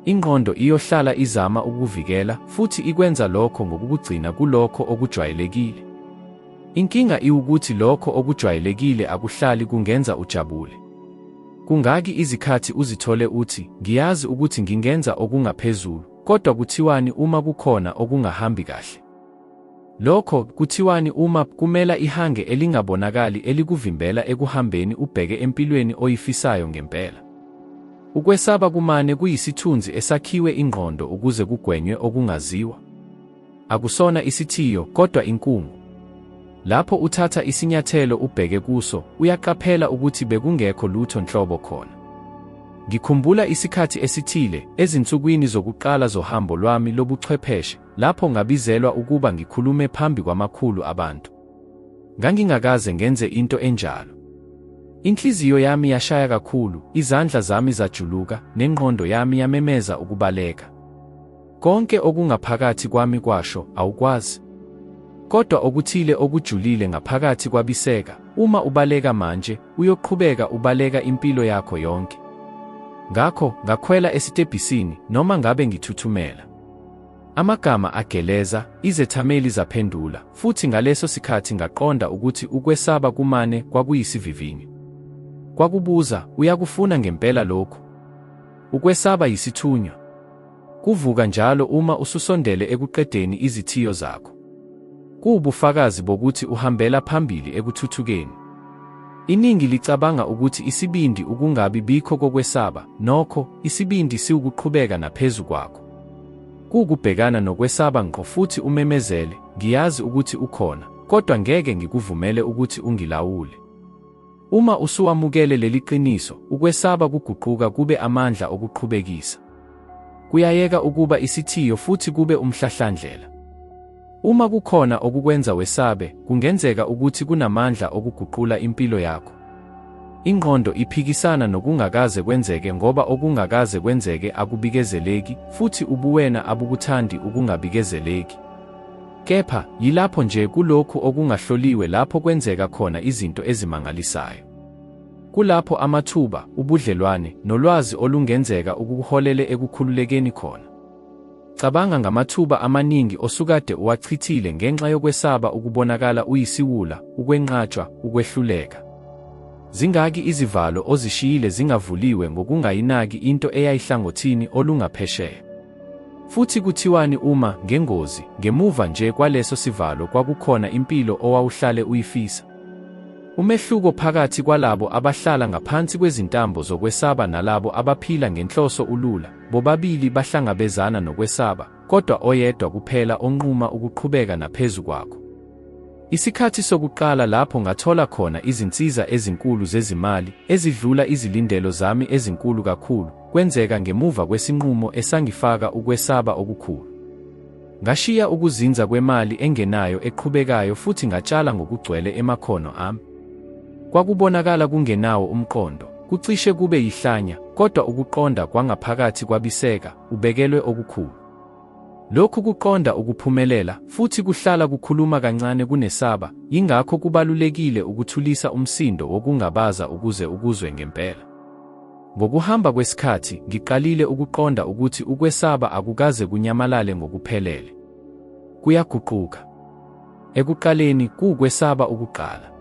Ingqondo iyohlala izama ukukuvikela, futhi ikwenza lokho ngokukugcina kulokho okujwayelekile. Inkinga iwukuthi lokho okujwayelekile akuhlali kungenza ujabule. Kungaki izikhathi uzithole uthi, Ngiyazi ukuthi ngingenza okungaphezulu, kodwa kuthiwani uma kukhona okungahambi kahle? Lokho, kuthiwani uma, kumela ihange elingabonakali elikuvimbela ekuhambeni ubheke empilweni oyifisayo ngempela? Ukwesaba kumane kuyisithunzi esakhiwe ingqondo ukuze kugwenywe okungaziwa. Akusona isithiyo, kodwa inkungu. Lapho uthatha isinyathelo ubheke kuso, uyaqaphela ukuthi bekungekho lutho nhlobo khona. Ngikhumbula isikhathi esithile, ezinsukwini zokuqala zohambo lwami lobuchwepheshe, lapho ngabizelwa ukuba ngikhulume phambi kwamakhulu abantu. Ngangingakaze ngenze into enjalo. Inhliziyo yami yashaya kakhulu, izandla zami zajuluka, nengqondo yami yamemeza ukubaleka. Konke okungaphakathi kwami kwasho, awukwazi. Kodwa okuthile okujulile ngaphakathi kwabiseka, uma ubaleka manje, uyoqhubeka ubaleka impilo yakho yonke. Ngakho, ngakhwela esitebhisini, noma ngabe ngithuthumela. Amagama ageleza, izethameli zaphendula, futhi ngaleso sikhathi ngaqonda ukuthi ukwesaba kumane kwakuyisivivinyo. Kwakubuza, uyakufuna ngempela lokhu? Ukwesaba yisithunywa. Kuvuka njalo uma ususondele ekuqedeni izithiyo zakho. Kuwubufakazi bokuthi uhambela phambili ekuthuthukeni. Iningi licabanga ukuthi isibindi ukungabi bikho kokwesaba, nokho, isibindi siwukuqhubeka naphezu kwakho. Kuwukubhekana nokwesaba ngqo futhi umemezele, Ngiyazi ukuthi ukhona, kodwa ngeke ngikuvumele ukuthi ungilawule. Uma usuwamukele leli qiniso, ukwesaba kuguquka kube amandla okuqhubekisa. Kuyayeka ukuba isithiyo futhi kube umhlahlandlela. Uma kukhona okukwenza wesabe, kungenzeka ukuthi kunamandla okuguqula impilo yakho. Ingqondo iphikisana nokungakaze kwenzeke ngoba okungakaze kwenzeke akubikezeleki, futhi ubuwena abukuthandi ukungabikezeleki. Kepha, yilapho nje kulokhu okungahloliwe lapho kwenzeka khona izinto ezimangalisayo. Kulapho amathuba, ubudlelwane, nolwazi olungenzeka ukukuholele ekukhululekeni khona. Cabanga ngamathuba amaningi osukade uwachithile ngenxa yokwesaba ukubonakala uyisiwula, ukwenqatshwa, ukwehluleka. Zingaki izivalo ozishiyile zingavuliwe ngokungayinaki into eyayihlangothini olungaphesheya? Futhi kuthiwani uma, ngengozi, ngemuva nje kwaleso sivalo kwakukhona impilo owawuhlale uyifisa? Umehluko phakathi kwalabo abahlala ngaphansi kwezintambo zokwesaba nalabo abaphila ngenhloso ulula, bobabili bahlangabezana nokwesaba, kodwa oyedwa kuphela onquma ukuqhubeka naphezu kwakho. Isikhathi sokuqala lapho ngathola khona izinsiza ezinkulu zezimali, ezidlula izilindelo zami ezinkulu kakhulu, kwenzeka ngemuva kwesinqumo esangifaka ukwesaba okukhulu. Ngashiya ukuzinza kwemali engenayo eqhubekayo futhi ngatshala ngokugcwele emakhono ami. Kwakubonakala kungenawo umqondo, kucishe kube yihlanya, kodwa ukuqonda kwangaphakathi kwabiseka, ubekelwe okukhulu. Lokhu kuqonda ukuphumelela, futhi kuhlala kukhuluma kancane kunesaba, yingakho kubalulekile ukuthulisa umsindo wokungabaza ukuze ukuzwe ngempela. Ngokuhamba kwesikhathi, ngiqalile ukuqonda ukuthi ukwesaba akukaze kunyamalale ngokuphelele. Kuyaguquka. Ekuqaleni, kuwukwesaba ukuqala.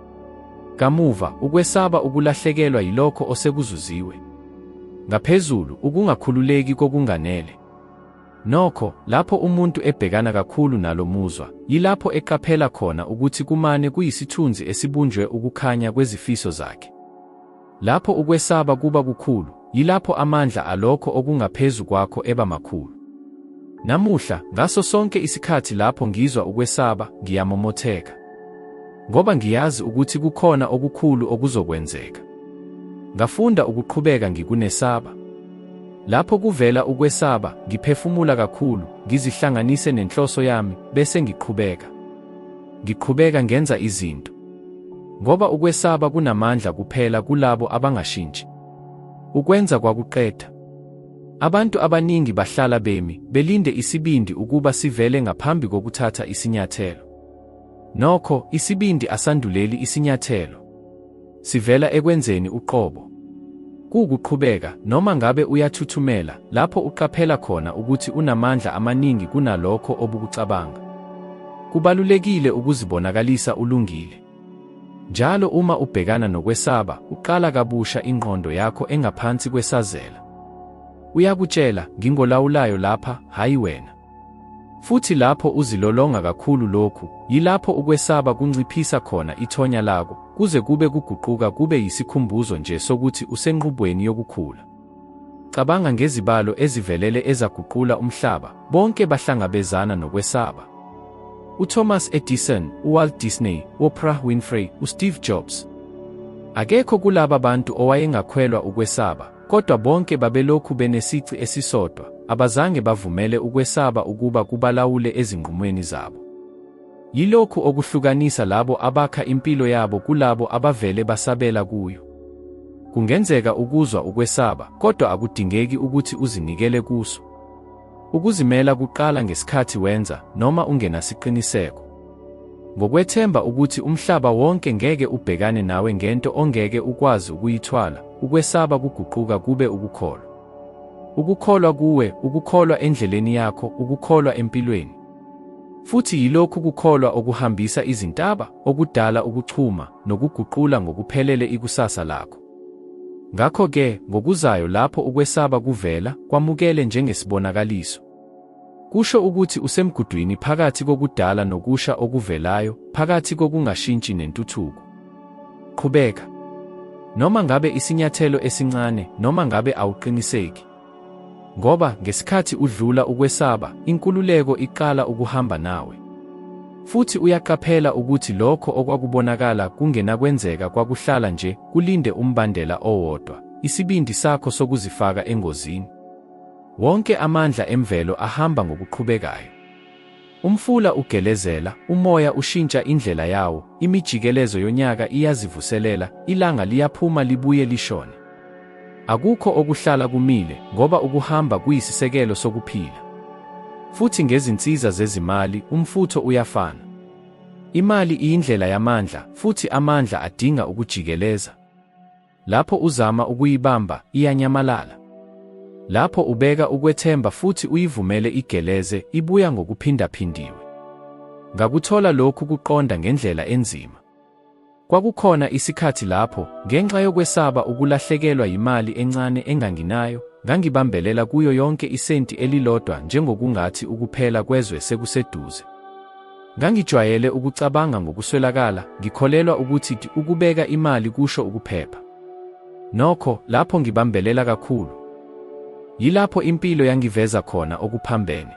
Kamuva, ukwesaba ukulahlekelwa yilokho osekuzuziwe. Ngaphezulu, ukungakhululeki kokunganele. Nokho, lapho umuntu ebhekana kakhulu nalo muzwa, yilapho eqaphela khona ukuthi kumane kuyisithunzi esibunjwe ukukhanya kwezifiso zakhe. Lapho ukwesaba kuba kukhulu, yilapho amandla alokho okungaphezu kwakho eba makhulu. Namuhla, ngaso sonke isikhathi lapho ngizwa ukwesaba, ngiyamomotheka. Ngoba ngiyazi ukuthi kukhona okukhulu okuzokwenzeka. Ngafunda ukuqhubeka ngikunesaba. Lapho kuvela ukwesaba, ngiphefumula kakhulu, ngizihlanganise nenhloso yami, bese ngiqhubeka. Ngiqhubeka ngenza izinto. Ngoba ukwesaba kunamandla kuphela kulabo abangashintshi. Ukwenza kwakuqeda. Abantu abaningi bahlala bemi, belinde isibindi ukuba sivele ngaphambi kokuthatha isinyathelo. Nokho, isibindi asanduleli isinyathelo. Sivela ekwenzeni uqobo. Kuwukuqhubeka, noma ngabe uyathuthumela, lapho uqaphela khona ukuthi unamandla amaningi kunalokho obukucabanga. Kubalulekile ukuzibonakalisa ulungile. Njalo uma ubhekana nokwesaba, uqala kabusha ingqondo yakho engaphansi kwesazela. Uyakutshela, ngingolawulayo lapha, hhayi wena. Futhi lapho uzilolonga kakhulu lokhu, yilapho ukwesaba kunciphisa khona ithonya lako, kuze kube kuguquka kube yisikhumbuzo nje sokuthi usenqubweni yokukhula. Cabanga ngezibalo ezivelele ezaguqula umhlaba, bonke bahlangabezana nokwesaba. UThomas Edison, uWalt Disney, uOprah Winfrey, uSteve Jobs. Akekho kulaba bantu owayengakhwelwa ukwesaba, kodwa bonke babelokhu benesici esisodwa, abazange bavumele ukwesaba ukuba kubalawule ezinqumweni zabo. Yilokhu okuhlukanisa labo abakha impilo yabo kulabo abavele basabela kuyo. Kungenzeka ukuzwa ukwesaba, kodwa akudingeki ukuthi uzinikele kuso. Ukuzimela kuqala ngesikhathi wenza, noma ungenasiqiniseko. Ngokwethemba ukuthi umhlaba wonke ngeke ubhekane nawe ngento ongeke ukwazi ukuyithwala, ukwesaba kuguquka kube ukukholwa. Ukukholwa kuwe, ukukholwa endleleni yakho, ukukholwa empilweni. Futhi yilokhu kukholwa okuhambisa izintaba, okudala ukuchuma, nokuguqula ngokuphelele ikusasa lakho. Ngakho-ke, ngokuzayo lapho ukwesaba kuvela, kwamukele njengesibonakaliso. Kusho ukuthi usemgudwini phakathi kokudala nokusha okuvelayo, phakathi kokungashintshi nentuthuko. Qhubeka. Noma ngabe isinyathelo esincane, noma ngabe awuqiniseki. Ngoba ngesikhathi udlula ukwesaba, inkululeko iqala ukuhamba nawe. Futhi uyaqaphela ukuthi lokho okwakubonakala kungenakwenzeka kwakuhlala nje kulinde umbandela owodwa, isibindi sakho sokuzifaka engozini. Wonke amandla emvelo ahamba ngokuqhubekayo. Umfula ugelezela, umoya ushintsha indlela yawo, imijikelezo yonyaka iyazivuselela, ilanga liyaphuma libuye lishone. Akukho okuhlala kumile, ngoba ukuhamba kuyisisekelo sokuphila. Futhi ngezinsiza zezimali, umfutho uyafana. Imali iyindlela yamandla, futhi amandla adinga ukujikeleza. Lapho uzama ukuyibamba, iyanyamalala. Lapho ubeka ukwethemba futhi uyivumele igeleze, ibuya ngokuphindaphindiwe. Ngakuthola lokhu kuqonda ngendlela enzima. Kwakukhona isikhathi lapho, ngenxa yokwesaba ukulahlekelwa yimali encane enganginayo, ngangibambelela kuyo yonke isenti elilodwa njengokungathi ukuphela kwezwe sekuseduze. Ngangijwayele ukucabanga ngokuswelakala, ngikholelwa ukuthi ukubeka imali kusho ukuphepha. Nokho, lapho ngibambelela kakhulu, yilapho impilo yangiveza khona okuphambene.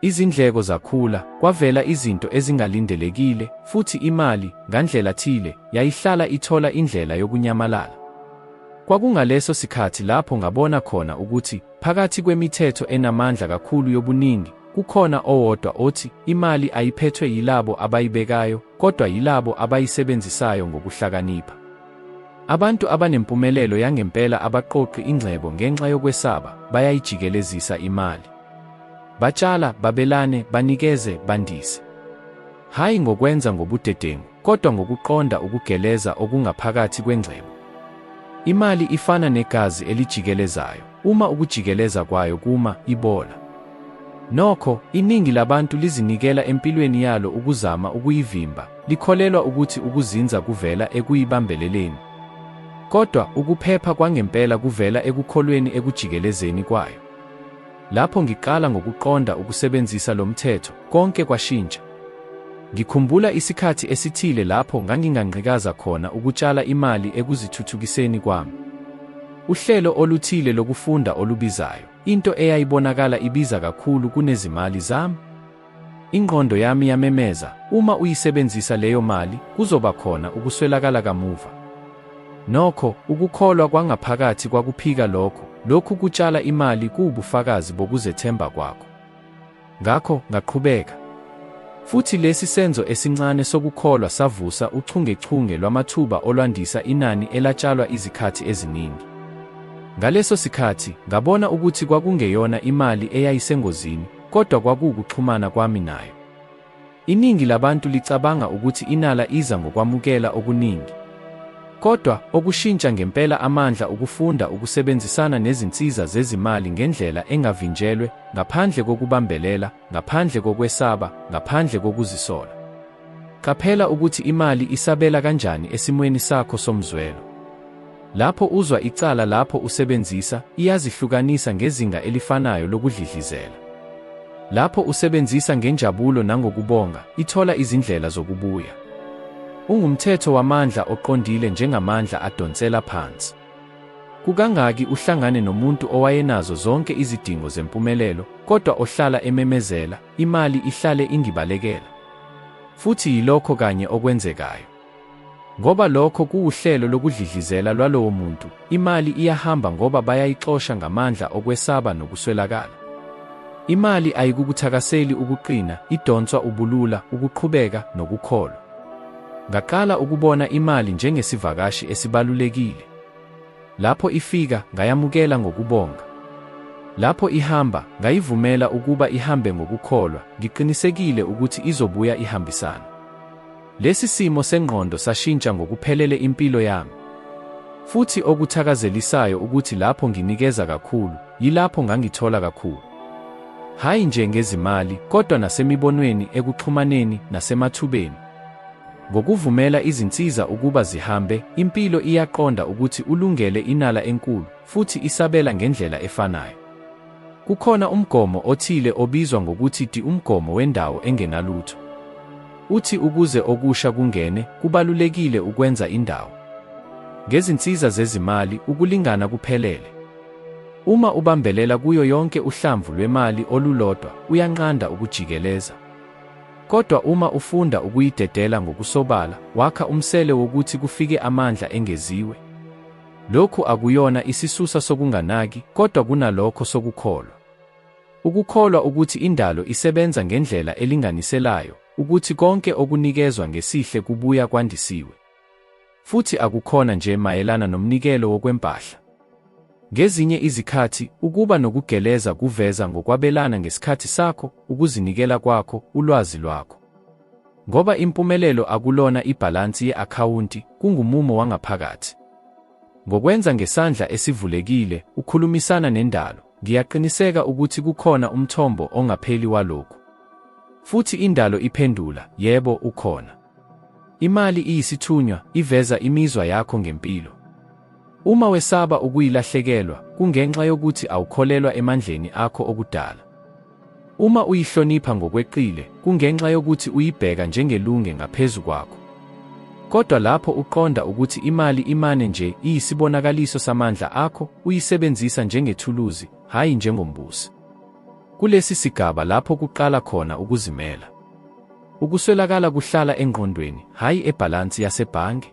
Izindleko zakhula, kwavela izinto ezingalindelekile, futhi imali, ngandlela thile, yayihlala ithola indlela yokunyamalala. Kwakungaleso sikhathi lapho ngabona khona ukuthi, phakathi kwemithetho enamandla kakhulu yobuningi, kukhona owodwa othi, imali ayiphethwe yilabo abayibekayo, kodwa yilabo abayisebenzisayo ngokuhlakanipha. Abantu abanempumelelo yangempela abaqoqi ingcebo ngenxa yokwesaba, bayayijikelezisa imali. Batshala, babelane, banikeze, bandise. Hhayi ngokwenza ngobudedengu, kodwa ngokuqonda ukugeleza okungaphakathi kwengcebo. Imali ifana negazi elijikelezayo, uma ukujikeleza kwayo kuma, ibola. Nokho, iningi labantu lizinikela empilweni yalo ukuzama ukuyivimba, likholelwa ukuthi ukuzinza kuvela ekuyibambeleleni. Kodwa, ukuphepha kwangempela kuvela ekukholweni ekujikelezeni kwayo. Lapho ngiqala ngokuqonda ukusebenzisa lo mthetho, konke kwashintsha. Ngikhumbula isikhathi esithile lapho nganginganqikaza khona ukutshala imali ekuzithuthukiseni kwami. Uhlelo oluthile lokufunda olubizayo, into eyayibonakala ibiza kakhulu kunezimali zami. Ingqondo yami yamemeza, uma uyisebenzisa leyo mali, kuzoba khona ukuswelakala kamuva. Nokho, ukukholwa kwangaphakathi kwakuphika lokho, lokhu kutshala imali kuwubufakazi bokuzethemba kwakho. Ngakho, ngaqhubeka. Futhi lesi senzo esincane sokukholwa savusa uchungechunge lwamathuba olwandisa inani elatshalwa izikhathi eziningi. Ngaleso sikhathi, ngabona ukuthi kwakungeyona imali eyayisengozini, kodwa kwakuwukuxhumana kwami nayo. Iningi labantu licabanga ukuthi inala iza ngokwamukela okuningi. Kodwa, okushintsha ngempela amandla ukufunda ukusebenzisana nezinsiza zezimali ngendlela engavinjelwe, ngaphandle kokubambelela, ngaphandle kokwesaba, ngaphandle kokuzisola. Qaphela ukuthi imali isabela kanjani esimweni sakho somzwelo. Lapho uzwa icala lapho usebenzisa, iyazihlukanisa ngezinga elifanayo lokudlidlizela. Lapho usebenzisa ngenjabulo nangokubonga, ithola izindlela zokubuya. Ungumthetho wamandla oqondile njengamandla adonsela phansi. Kukangaki uhlangane nomuntu owayenazo zonke izidingo zempumelelo, kodwa ohlala ememezela, imali ihlale ingibalekela? Futhi yilokho kanye okwenzekayo. Ngoba lokho kuwuhlelo lokudlidlizela lwalowo muntu, imali iyahamba ngoba bayayixosha ngamandla okwesaba nokuswelakala. Imali ayikukuthakaseli ukuqina, idonswa ubulula, ukuqhubeka, nokukholwa. Ngaqala ukubona imali njengesivakashi esibalulekile. Lapho ifika, ngayamukela ngokubonga. Lapho ihamba, ngayivumela ukuba ihambe ngokukholwa, ngiqinisekile ukuthi izobuya ihambisana. Lesi simo sengqondo sashintsha ngokuphelele impilo yami. Futhi okuthakazelisayo ukuthi lapho nginikeza kakhulu, yilapho ngangithola kakhulu. Hhayi nje ngezimali, kodwa nasemibonweni, ekuxhumaneni, nasemathubeni. Ngokuvumela izinsiza ukuba zihambe, impilo iyaqonda ukuthi ulungele inala enkulu, futhi isabela ngendlela efanayo. Kukhona umgomo othile obizwa ngokuthi di umgomo wendawo engenalutho. Uthi ukuze okusha kungene, kubalulekile ukwenza indawo. Ngezinsiza zezimali, ukulingana kuphelele. Uma ubambelela kuyo yonke uhlamvu lwemali olulodwa, uyanqanda ukujikeleza. Kodwa uma ufunda ukuyidedela ngokusobala, wakha umsele wokuthi kufike amandla engeziwe. Lokhu akuyona isisusa sokunganaki, kodwa kunalokho sokukholwa. Ukukholwa ukuthi indalo isebenza ngendlela elinganiselayo, ukuthi konke okunikezwa ngesihle kubuya kwandisiwe. Futhi akukhona nje mayelana nomnikelo wokwempahla. Ngezinye izikhathi, ukuba nokugeleza kuveza ngokwabelana ngesikhathi sakho, ukuzinikela kwakho, ulwazi lwakho. Ngoba impumelelo akulona ibhalansi ye-akhawunti, kungumumo wangaphakathi. Ngokwenza ngesandla esivulekile, ukhulumisana nendalo, ngiyaqiniseka ukuthi kukhona umthombo ongapheli walokhu. Futhi indalo iphendula, yebo, ukhona. Imali iyisithunywa, iveza imizwa yakho ngempilo. Uma wesaba ukuyilahlekelwa, kungenxa yokuthi awukholelwa emandleni akho okudala. Uma uyihlonipha ngokweqile, kungenxa yokuthi uyibheka njengelunge ngaphezu kwakho. Kodwa lapho uqonda ukuthi imali imane nje iyisibonakaliso samandla akho, uyisebenzisa njengethuluzi, hhayi njengombusi. Kulesi sigaba lapho kuqala khona ukuzimela. Ukuswelakala kuhlala engqondweni, hhayi ebhalansi yasebhange.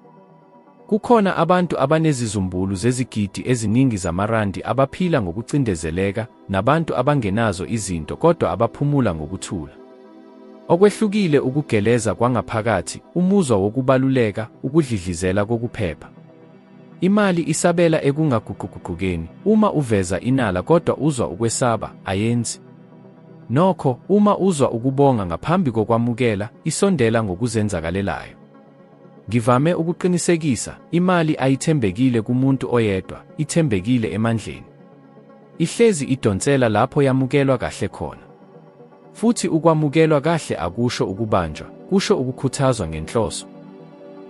Kukhona abantu abanezizumbulu zezigidi eziningi zamarandi abaphila ngokucindezeleka, nabantu abangenazo izinto kodwa abaphumula ngokuthula. Okwehlukile ukugeleza kwangaphakathi, umuzwa wokubaluleka, ukudlidlizela kokuphepha. Imali isabela ekungaguquguqukeni, uma uveza inala kodwa uzwa ukwesaba, ayenzi. Nokho, uma uzwa ukubonga ngaphambi kokwamukela, isondela ngokuzenzakalelayo. Ngivame ukuqinisekisa, imali ayithembekile kumuntu oyedwa, ithembekile emandleni. Ihlezi idonsela lapho yamukelwa kahle khona. Futhi ukwamukelwa kahle akusho ukubanjwa, kusho ukukhuthazwa ngenhloso.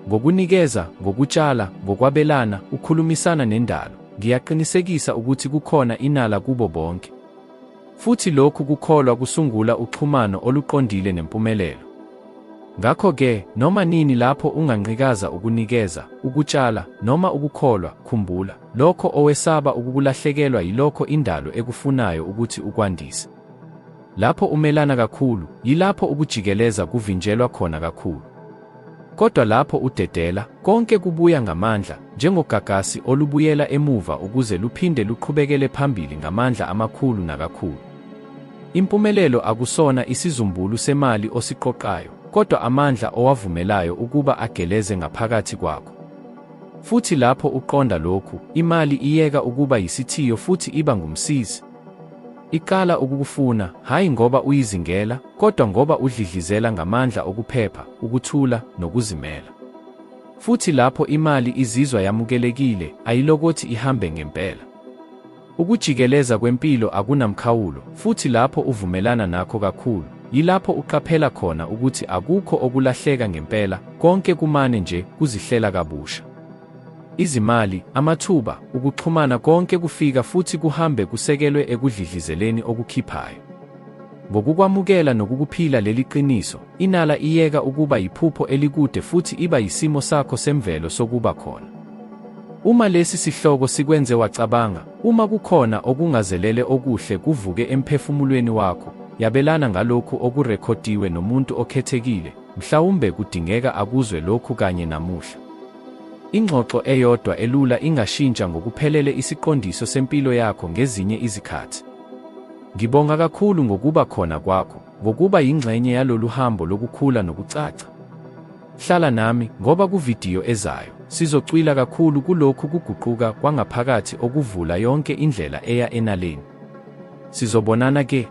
Ngokunikeza, ngokutshala, ngokwabelana, ukhulumisana nendalo, ngiyaqinisekisa ukuthi kukhona inala kubo bonke. Futhi lokhu kukholwa kusungula uxhumano oluqondile nempumelelo. Ngakho-ke, noma nini lapho unganqikaza ukunikeza, ukutshala, noma ukukholwa, khumbula, lokho owesaba ukukulahlekelwa yilokho indalo ekufunayo ukuthi ukwandise. Lapho umelana kakhulu, yilapho ukujikeleza kuvinjelwa khona kakhulu. Kodwa lapho udedela, konke kubuya ngamandla, njengogagasi olubuyela emuva ukuze luphinde luqhubekele phambili ngamandla amakhulu nakakhulu. Impumelelo akusona isizumbulu semali osiqoqayo, kodwa amandla owavumelayo ukuba ageleze ngaphakathi kwakho. Futhi lapho uqonda lokhu, imali iyeka ukuba yisithiyo futhi iba ngumsizi. Iqala ukukufuna, hhayi ngoba uyizingela, kodwa ngoba udlidlizela ngamandla okuphepha, ukuthula, nokuzimela. Futhi lapho imali izizwa yamukelekile, ayilokothi ihambe ngempela. Ukujikeleza kwempilo akunamkhawulo, futhi lapho uvumelana nakho kakhulu, yilapho uqaphela khona ukuthi akukho okulahleka ngempela, konke kumane nje kuzihlela kabusha. Izimali, amathuba, ukuxhumana konke kufika futhi kuhambe kusekelwe ekudlidlizeleni okukhiphayo. Ngokukwamukela nokukuphila leli qiniso, inala iyeka ukuba yiphupho elikude futhi iba yisimo sakho semvelo sokuba khona. Uma lesi sihloko sikwenze wacabanga, uma kukhona okungazelele okuhle kuvuke emphefumulweni wakho, yabelana ngalokhu okurekhodiwe nomuntu okhethekile, mhlawumbe kudingeka akuzwe lokhu kanye namuhla. Ingxoxo eyodwa elula ingashintsha ngokuphelele isiqondiso sempilo yakho ngezinye izikhathi. Ngibonga kakhulu ngokuba khona kwakho, ngokuba yingxenye yalolu hambo lokukhula nokucaca. Hlala nami, ngoba kuvidiyo ezayo, sizocwila kakhulu kulokhu kuguquka kwangaphakathi okuvula yonke indlela eya enaleni. Sizobonana ke!